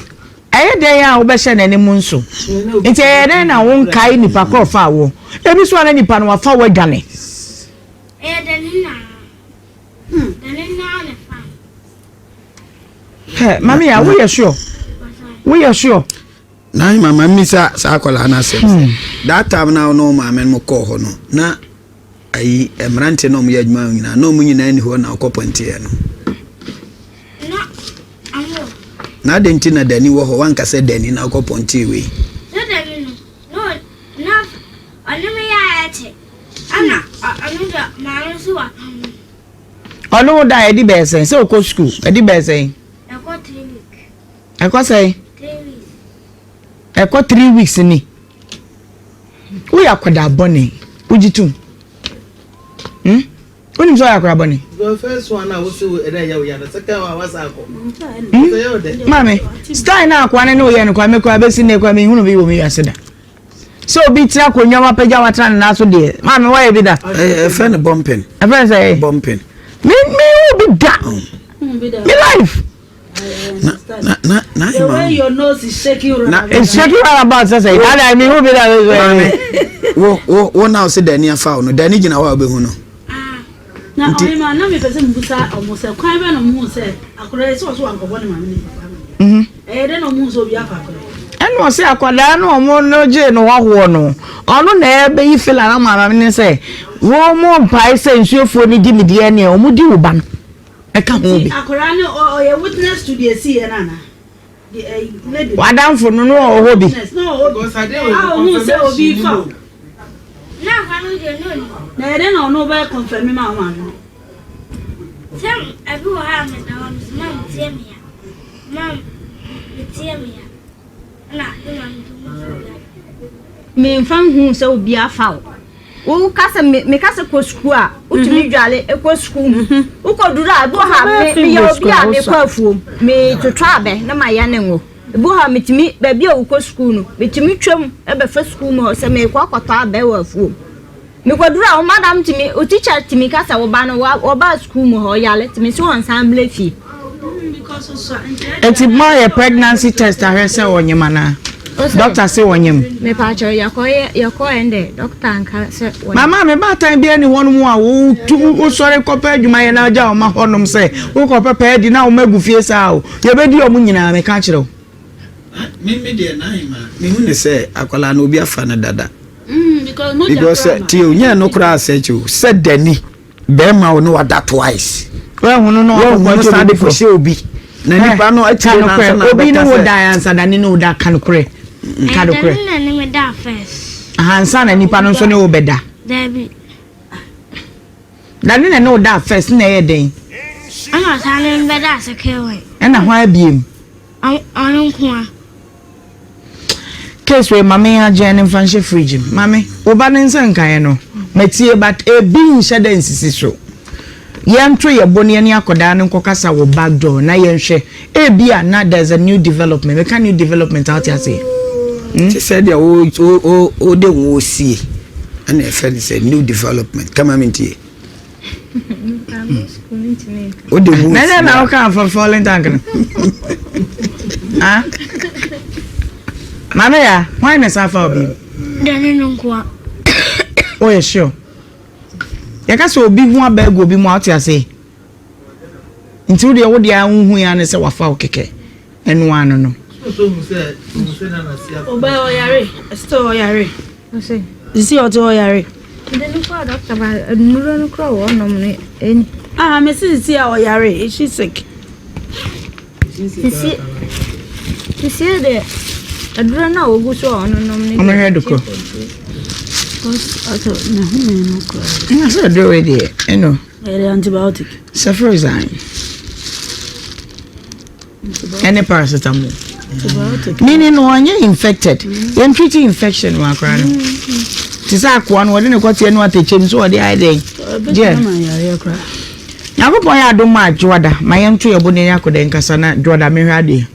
Ɛyɛ dɛn a wobɛhyɛ n'anim nso? Nti ɛyɛ dɛn na wonkae nipa korɔ faa wo? Ebi so a na nipa no wafa wo adwane. Ɛyɛ dɛn na dɛn na na fa. Hɛ, mami ya, woyɛ sure? Woyɛ sure? Na mama mmisa saa akwadaa no asɛm sɛ, hmm. that time na ɔne maame no kɔɔ hɔ no, na ayi mmeranteɛ na wɔyɛ adwuma nyinaa, na wɔn nyinaa ni hɔ na ɔkɔ pɔnteɛ no. Na adɛn nti na Dani wɔ hɔ? Wanka sɛ Dani na ɔkɔ pɔntee wei. Sɛ Dani no, na na ɔne me yɛ ayɛ te. Ɛna ɔno deɛ maame nso wapam no. Ɔne wo da ɛdi bɛyɛ sɛn? Sɛ ɔkɔ sukuu ɛdi bɛyɛ sɛn? Ɛkɔ 3 weeks. Ɛkɔ sɛn? 3 weeks. Ɛkɔ 3 weeks ni. Woyɛ akwadaa bɔne. Wogye tom? Hmm? Wonim sɛ ɔyɛ akwadaa bɔne? Hmm? Maame, style na akoa no ne woyɛ no koraa me koraa bɛsi nnɛ koraa menhunu bi wɔ me wiase da. Sɛ obi tena akonnwa mu apagya watena ne nan so deɛ, maame woayɛ bi da? Ɛfɛ no bɔmpin. Ɛfɛ no sɛ? Bɔmpin. Me me wo bi da. Me life. Na na na na The way your nose is shaking na It's shaking right about sɛ sɛ na me hu bi da. Maame, wo wo wo na ɔsɛ Dani afa wo no, Dani gyina hɔ a wobɛhu no. Na ɔhema na mepɛ sɛ mebusa ɔmo sɛ kwan bɛn na ɔmo hu sɛ akwadaa yi sɛ ɔso wankɔbɔ ne maame ne papa no mhm. ɛyɛ dɛn na ɔmo hu sɛ obi afa akwadaa yi. Ɛna ɔsɛ akwadaa no ɔmo no gyee no hɔhoɔ no ɔno na ɛbɛyi fila no ama maame no sɛ wɔn mo mpae sɛ nsuofoɔ no di me deɛ neɛ ɔmo di wo ba no ɛka ho bi. Akwadaa no ɔyɛ witness to deɛ ɛsi yɛ no anaa? W'adamfo no no ɔwɔ hɔ bi. Na ɛdɛ na ɔno bɛ kɔnfɛmi ma ɔma no. Sɛ ɛbi wɔ ha a meda hɔ no sɛ ma metie me ya ma metie me ya na ne ma metu mu sɛ obi Memfa nhuu sɛ obi afa wo. Woka sɛ meka sɛ kɔ sukuu a, wotumi mhm. dwale kɔ sukuu. Mhm. Wokɔduru a, ebi wɔ ha meyɛ obi a mekɔ afuom, metwitwa abɛ na mayɛ ne ngo. Ebi wɔ ha metumi baabi a wokɔ sukuu no, metumi twam bɛfa sukuu mu hɔ sɛ mekɔ akɔtɔ abɛ wɔ afuom. Mekɔduru a, wo madam tumi, wo teacher tumi ka sɛ wo ba no wɔbaa sukuu mu hɔ ɔyare tumi sɛ ɔnsan mbrɛ fie. Eti mo ayɛ pregnancy test ahwɛ sɛ ɔnyem anaa? Doctor se ɔnyem. Mepaakyɛw yɛkɔ yɛkɔ ɛndɛ doctor nka sɛ ɔnyem. Mama me baatan bi ɛni hɔnom a wotu wosɔre kɔpɛ adwuma yɛ na agya wɔn hɔnom sɛ wokɔpɛ pɛɛ di na wɔn agu fie saa o yɛbɛdi wɔn nyinaa meka kyerɛ wo. Me me deɛ na ahema mehu ne sɛ akwadaa no obi afa no dada. Mm, because sɛ tie o nyɛ no koraa sɛ kyɛ o sɛ dani bɛrima o ne wada twice. Wahunu no wahunu saa de kɔhyɛ obi na eh, nipa no akyire na ansa na obi ne wo da ansa da ne ne wo da ka nokorɛ ka nokorɛ. Ɛdani na ne me da first. Ansa na nipa no nso ne wo bɛda. Dabi. Na ne na ne wo da first na ɛyɛ dɛn. Ɛna ɔsan ne me bɛda second one. Ɛna hwan abiem. Ɔno nko a. Case wei ma me agyen ne mfa nhyɛ fridge mu. Maame, wo ba ne nsa nkaeɛ no, matie but ebi nhyɛ da nsisi so. Yɛnto yɛ bo ne yɛne akwadaa no nkɔkasa wɔ back door na yɛnhwɛ. Ebi a na there's a new development. Meka new development a wote aseɛ? Hmm? Te sɛ deɛ wo wo wo de wo sie ɛna ɛfɛ no sɛ new development kama me ntie. O de mu. Nana na ɔka fa falling tank no. Ah. Maame ya, why na sa fa obi? Dani no nkoa. Oh, yeah, sure. Yɛka sɛ obi ho aba agu obi mu a wote ase. Nti wo deɛ wo deɛ a wohu ya ne sɛ wafa wo kɛkɛ. Ɛno ano no. Ɔbaa ɔyare, still ɔyare. Sisi ɔte hɔ yare. Mede no kɔɔ doctor ba nnuro no kora wɔnom no ɛni. Ah, me si sisi a ɔyare, is she sick? Sisi sisi de aduro no a wɔgu so a ɔnonom no. Ɔmo hwɛ doko. Ɔsɛ ne ho mmienu kora. Ɛna sɛ aduro wei deɛ ɛno. Ɛyɛ antibiotic. Cephaloxine. Ɛne paracetamol. Meaning no ɔnyɛ infected. Yɛn treat infection wɔ akora no. Te sɛ akoa no wɔde ne kɔteɛ no atɛkyɛ mu so wɔde ayɛ dɛn. Gye. Nyankopɔn yɛ adom a Dwoada ma yɛnto yɛn bo na yɛnyɛ akɔda nkasa na Dwoada mehwɛ adeɛ.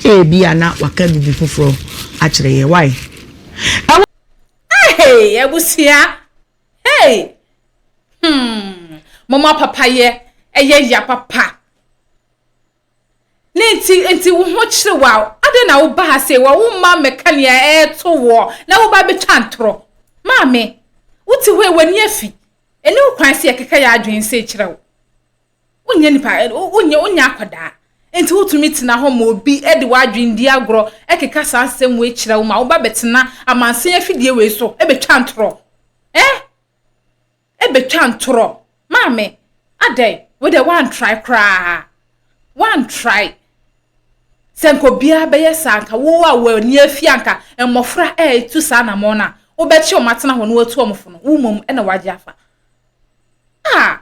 Ebia na waka biribi foforɔ akyerɛ yɛn. Why? Ɛwɔ. Hey, abusua. Hey. Hmm. Mama papayɛ ɛyɛ ya papa. Ne nti nti wo ho kyere wo a, adɛn na woba ha sei wɔ wo mma mmɛka nea ɛreto woɔ na woba bɛtwa ntorɔ? Maame, wote hɔ yi w'ani afi. Ɛni wo kwan sɛ yɛkeka yɛn adwene sei kyerɛ wo. Wonyɛ nipa, wonyɛ wonyɛ akwadaa. Nti wotumi tena hɔ ma obi de w'adwene di agorɔ ɛkeka saa nsɛm wei kyerɛ wo ma woba bɛtena amansan afidie wei so ɛbɛtwa ntorɔ. Eh? Ɛbɛtwa ntorɔ. Maame, adɛn? Wo deɛ woantrae koraa. Woantrae. Sɛ nka obiara bɛyɛ saa nka wo a w'ani afi anka mmɔfra ɛretu saa anamɔn no a, wobɛkye wɔn atena hɔ na woatu wɔn fo no, wo mmom na woagye afa. Ah!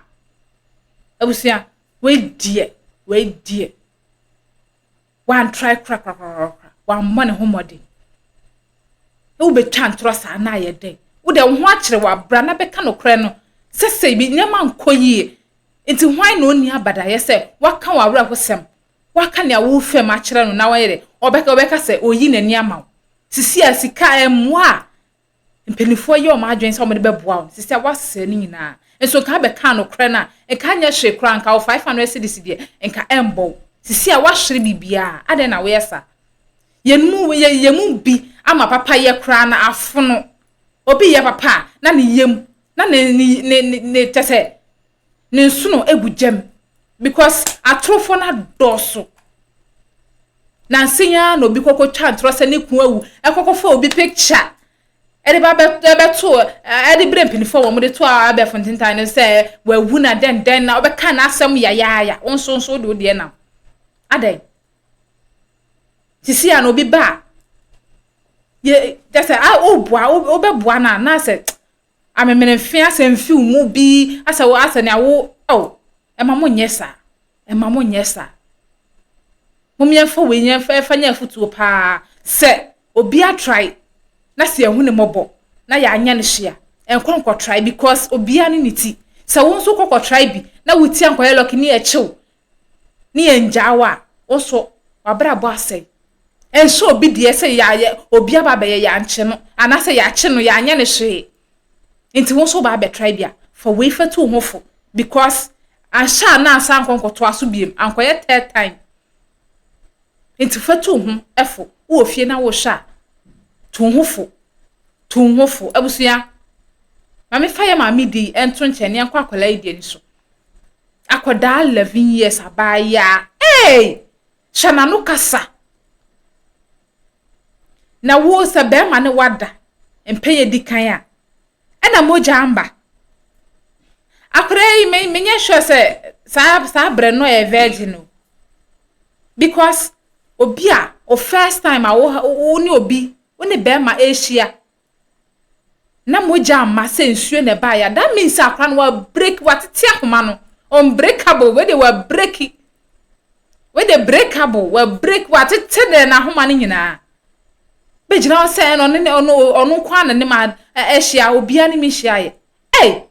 Abusua, wei deɛ, wei deɛ. Wantrae korakorakorakora, wammɔ ne ho mmɔden. Na wobɛtwa ntorɔ saa na ayɛ dɛn? Wo deɛ wo ho akyerɛ wo abra na bɛka nokorɛ no sɛ sɛ bi nneɛma nkɔ yie. Nti hwan na ɔnni abadaeɛ sɛ waka w'awerɛhosɛm, waka nea worefam akyerɛ no na wayɛ dɛ, ɔbɛka ɔbɛka sɛ ɔreyi n'ani ama wo. Sisi a sika ɛmmoa a Mpanimfoɔ yɛ wɔn adwene sɛ wɔde bɛboa wo, sisi a woasɛe ne nyinaa. Nso nka abɛkaa nokorɛ no a, nka anyɛ hwee koraa, nka wo 500 cedis deɛ, nka ɛmbɔ wo. Sisi a woahwere biribiara, adɛn na woyɛ saa? Yɛn mu, yɛ, yɛn mu bi ama papayɛ koraa no afono. Obi yɛ papa a, na ne yam, na ne, ne, ne, ne, ne kyɛ sɛ, ne nsono gu gyam. Because atorofoɔ no adɔɔso. Nansa yi ara na obi kɔkɔtwa ntorɔ sɛ ne kun awu, ɛkɔkɔfa obi picture ɛde ba bɛto ɛde brɛ mpanimfoɔ wɔn de to abɛɛfo ntentan no sɛ wawu na dɛn dɛn na ɔbɛka n'asɛm yayaaya wo nso nso wode wo deɛ nam adɛn sisi a na obi ba a yɛ kyɛ sɛ a woboa wobɛboa no a na sɛ amemenemfe asɛ mfi wo mu bi asɛ wo asɛ nea wo oh ɛma mo nyɛ saa Mma mo nyɛ saa. Mom yɛnfa wei yɛnfa yɛnfa nyɛ afutuo paa sɛ obi atrae na sɛ yɛhu ne mmɔbɔ na yɛanyɛ no hwee a ɛnkɔ nkɔtrae because obiara ne ne ti. Sɛ wo nso wokɔ kɔtrae bi na wo ti ankɔyɛ lɔki ne yɛkye wo ne yɛngyaa wo a wo nso w'abrabɔ asɛe. Ɛnsɛ obi deɛ sɛ yɛayɛ obi aba abɛyɛ yɛankye no anaasɛ yɛakye no yɛanyɛ no hwee. Nti wo nso woba abɛtrae bi a fa wei fa tu wo ho fo because Anhyɛ a na ansan ankɔ nkɔtoa so biom, ankɔyɛ third time. Nti fa tu wo ho fo. Wowɔ fie na wohwɛ a, tu wo ho fo. Tu wo ho fo. Abusua, ma me fa yɛ maame di yi nto nkyɛn na yɛnkɔ akwadaa yi deɛ ni so. Akwadaa 11 years abaayaa. Hey! Hyɛ n'ano kasa. Na wo sɛ bɛrima ne wada mpɛn edi kan a, ɛna mogya amba. Akwadaa yi me menyɛ sure sɛ saa saa berɛ no ɔyɛ virgin o. Because obi a o first time a wo wo ne obi wo ne bɛrima ɛrehyia na mogya amma sɛ nsuo na ɛbaeɛ a that means sɛ akwadaa no wa break watete ahoma no unbreakable wei de wa break wei de breakable wa break watete deɛ n'ahoma no nyinaa. Bɛgyina hɔ sɛ ɛna ɔno ne ɔno ɔno nko ara na ne ma ahyia obiara ne me hyia yɛ. Ei!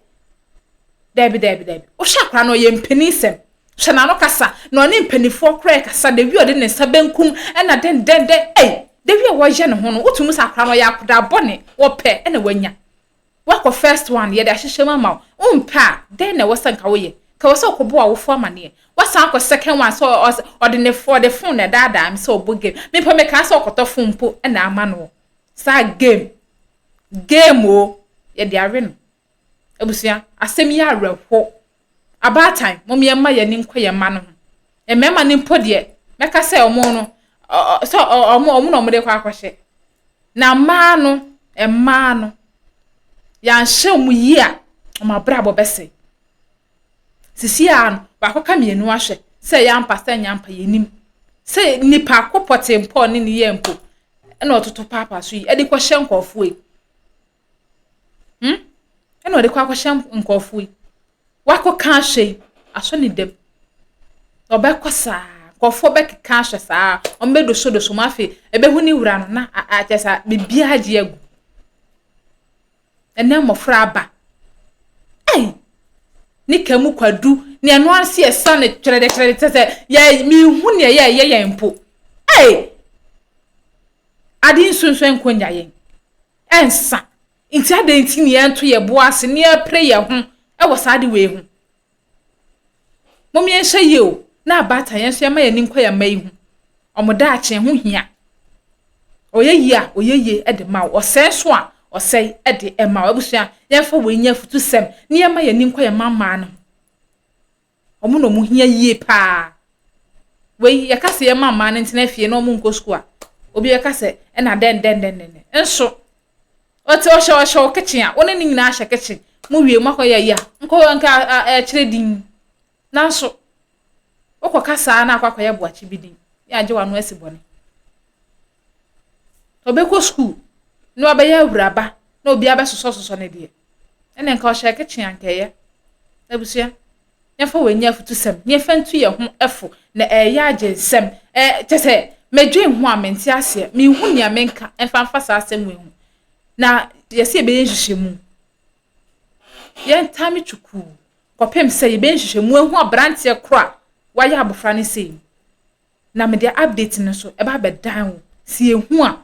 Daabi daabi daabi. Wohwɛ akwadaa no ɔyɛ mpanin sɛm. Hwɛ n'ano kasa na ɔne mpanimfoɔ koraa kasa the way ɔde ne nsa benkum ɛna dɛn dɛn dɛn ei the way a wɔyɛ ne ho no wotumi sɛ akwadaa no ɔyɛ akwadaa bɔne wɔpɛ ɛna wanya. Woakɔ first one yɛde ahyehyɛ mu ama wo wompɛ a dɛn na ɛwɔ sɛ nka woyɛ nka ɛwɔ sɛ wokɔbɔ w'awofo amaneɛ woasan akɔ second one sɛ ɔde ne ɔde phone na ɛdaadaa me sɛ ɔbɔ game me mpo mekaa sɛ ɔkɔtɔ phone mpo na ama no saa game game o yɛde awe no abusua asɛm yi awerɛho abaatan mom yɛmma yɛn ani nkɔ yɛn mma no ho mmarima no mpo deɛ mɛka sɛ ɔmo no sɛ ɔmo ɔmo na ɔmo de kɔ akɔhyɛ Na mmaa no, mmaa no, yɛanhyɛ wɔn yie a, wɔn abrabɔ bɛsɛe. Sisi ara no, baako ka mmienu ahwɛ sɛ ɛyɛ ampa sɛ ɛnyɛ ampa yɛnim. Sɛ nipa ko pɔtee mpo a ɔne ne yɛ mpo ɛna ɔtoto paapaa so yi ɛde kɔhyɛ nkurɔfoɔ yi. Hmm? Ɛna ɔde kɔ akɔhyɛ nkurɔfoɔ yi. Wakɔka ahwɛ yi, asɔ ne dam. Ɔbɛkɔ saa, nkurɔfoɔ bɛkeka ahwɛ saa, wɔbɛdosodoso mu afei ɛbɛhu ne wura no na akyɛ sɛ biribiara agye agu. Ɛnɛ mmɔfra aba. Ei! Ne ka mu kwadu. Nea ɛno ara sɛ yɛsa no kyerɛdɛkyerɛdɛ kyɛ sɛ yɛ mehu nea yɛyɛ yɛn mpo. Ei! Ade nsunsuan nkɔ nya yɛn. Ɛnsa. Nti adɛn nti ne yɛnto yɛn bo ase ne yɛpere yɛn ho wɔ saa ade wei ho? Mom yɛnhyɛ yie o, na abaatan yɛn nso yɛma yɛn ani nkɔ yɛn mma yi ho. Wɔn daakye ho hia. Ɔyɛ yie a, ɔyɛ yie de ma wo. Ɔsɛe nso a, ɔsɛe de ma wo. Abusua, yɛmfa wei nyɛ afutusɛm na yɛma yɛn ani nkɔ yɛn mma mmaa no ho. Wɔn na wɔn hia yie paa. Wei yɛka sɛ yɛma mmaa no ntena fie na wɔn nkɔ sukuu a, obi bɛka sɛ ɛna dɛn dɛn dɛn dɛn. Nso, ɔte ɔhyɛ ɔhyɛ wo kitchen a, wo ne ne nyinaa hyɛ kitchen. Mo wie mo akɔyɛ ayi a, nkɔ nka ɛkyerɛ din. Nanso, wokɔka saa na akɔ akɔyɛ boakye bi din, ne agye w'ano asi bɔne. Ɔbɛkɔ sukuu na wabɛyɛ awuraba na obiara bɛsosɔsosɔ ne deɛ. Ɛnna nka ɔhyɛ kitchen anka ɛyɛ. Abusua, yɛmfa wei nyɛ afutusɛm na yɛmfa ntu yɛn ho fo na ɛyɛ agye nsɛm. Ɛ kyɛ sɛ medwen ho a mente aseɛ. Menhu nea menka mfa mfa saa asɛm wei ho. Na yɛsɛ yɛbɛyɛ nhwehwɛmu. Yɛntame twukuu kɔpem sɛ yɛbɛyɛ nhwehwɛmu ahu aberanteɛ koro a wayɛ abɔfra no sei. Na mede update no nso ɛba abɛdan wo. Sɛ yɛhu a,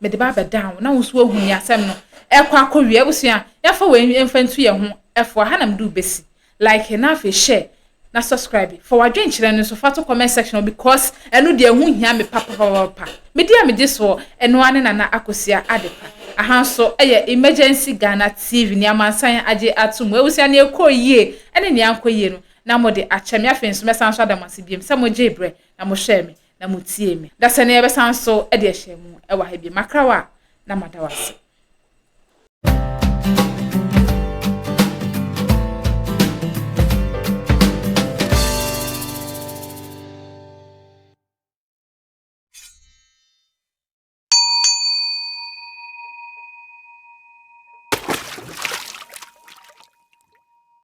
mede ba abɛdan wo na wo nso woahu nea asɛm no ɛkɔ akɔwie. Abusua, yɛmfa wei mfa ntu yɛn ho fo. Aha na mede wo bɛsi. Like na afei share na subscribe. Fa w'adwenkyerɛ no nso fa to comment section hɔ because ɛno deɛ ɛho hia me papapapapa. Me din a megye soɔ, ɛno ara ne Nana Akosua Adepa. Aha nso yɛ Emergency Ghana TV, nea amansan agye ato mu. Abusua, nea ɛkɔɔ yie ne nea ankɔ yie no, na mode akyɛ me. Afei nso mɛsan nso ada mo ase biom sɛ mogyee berɛ na mohwɛɛ me na motiee me. Dasani yɛbɛsan nso de ahyia mu wɔ ha biom. Makra wo a na mada wo ase.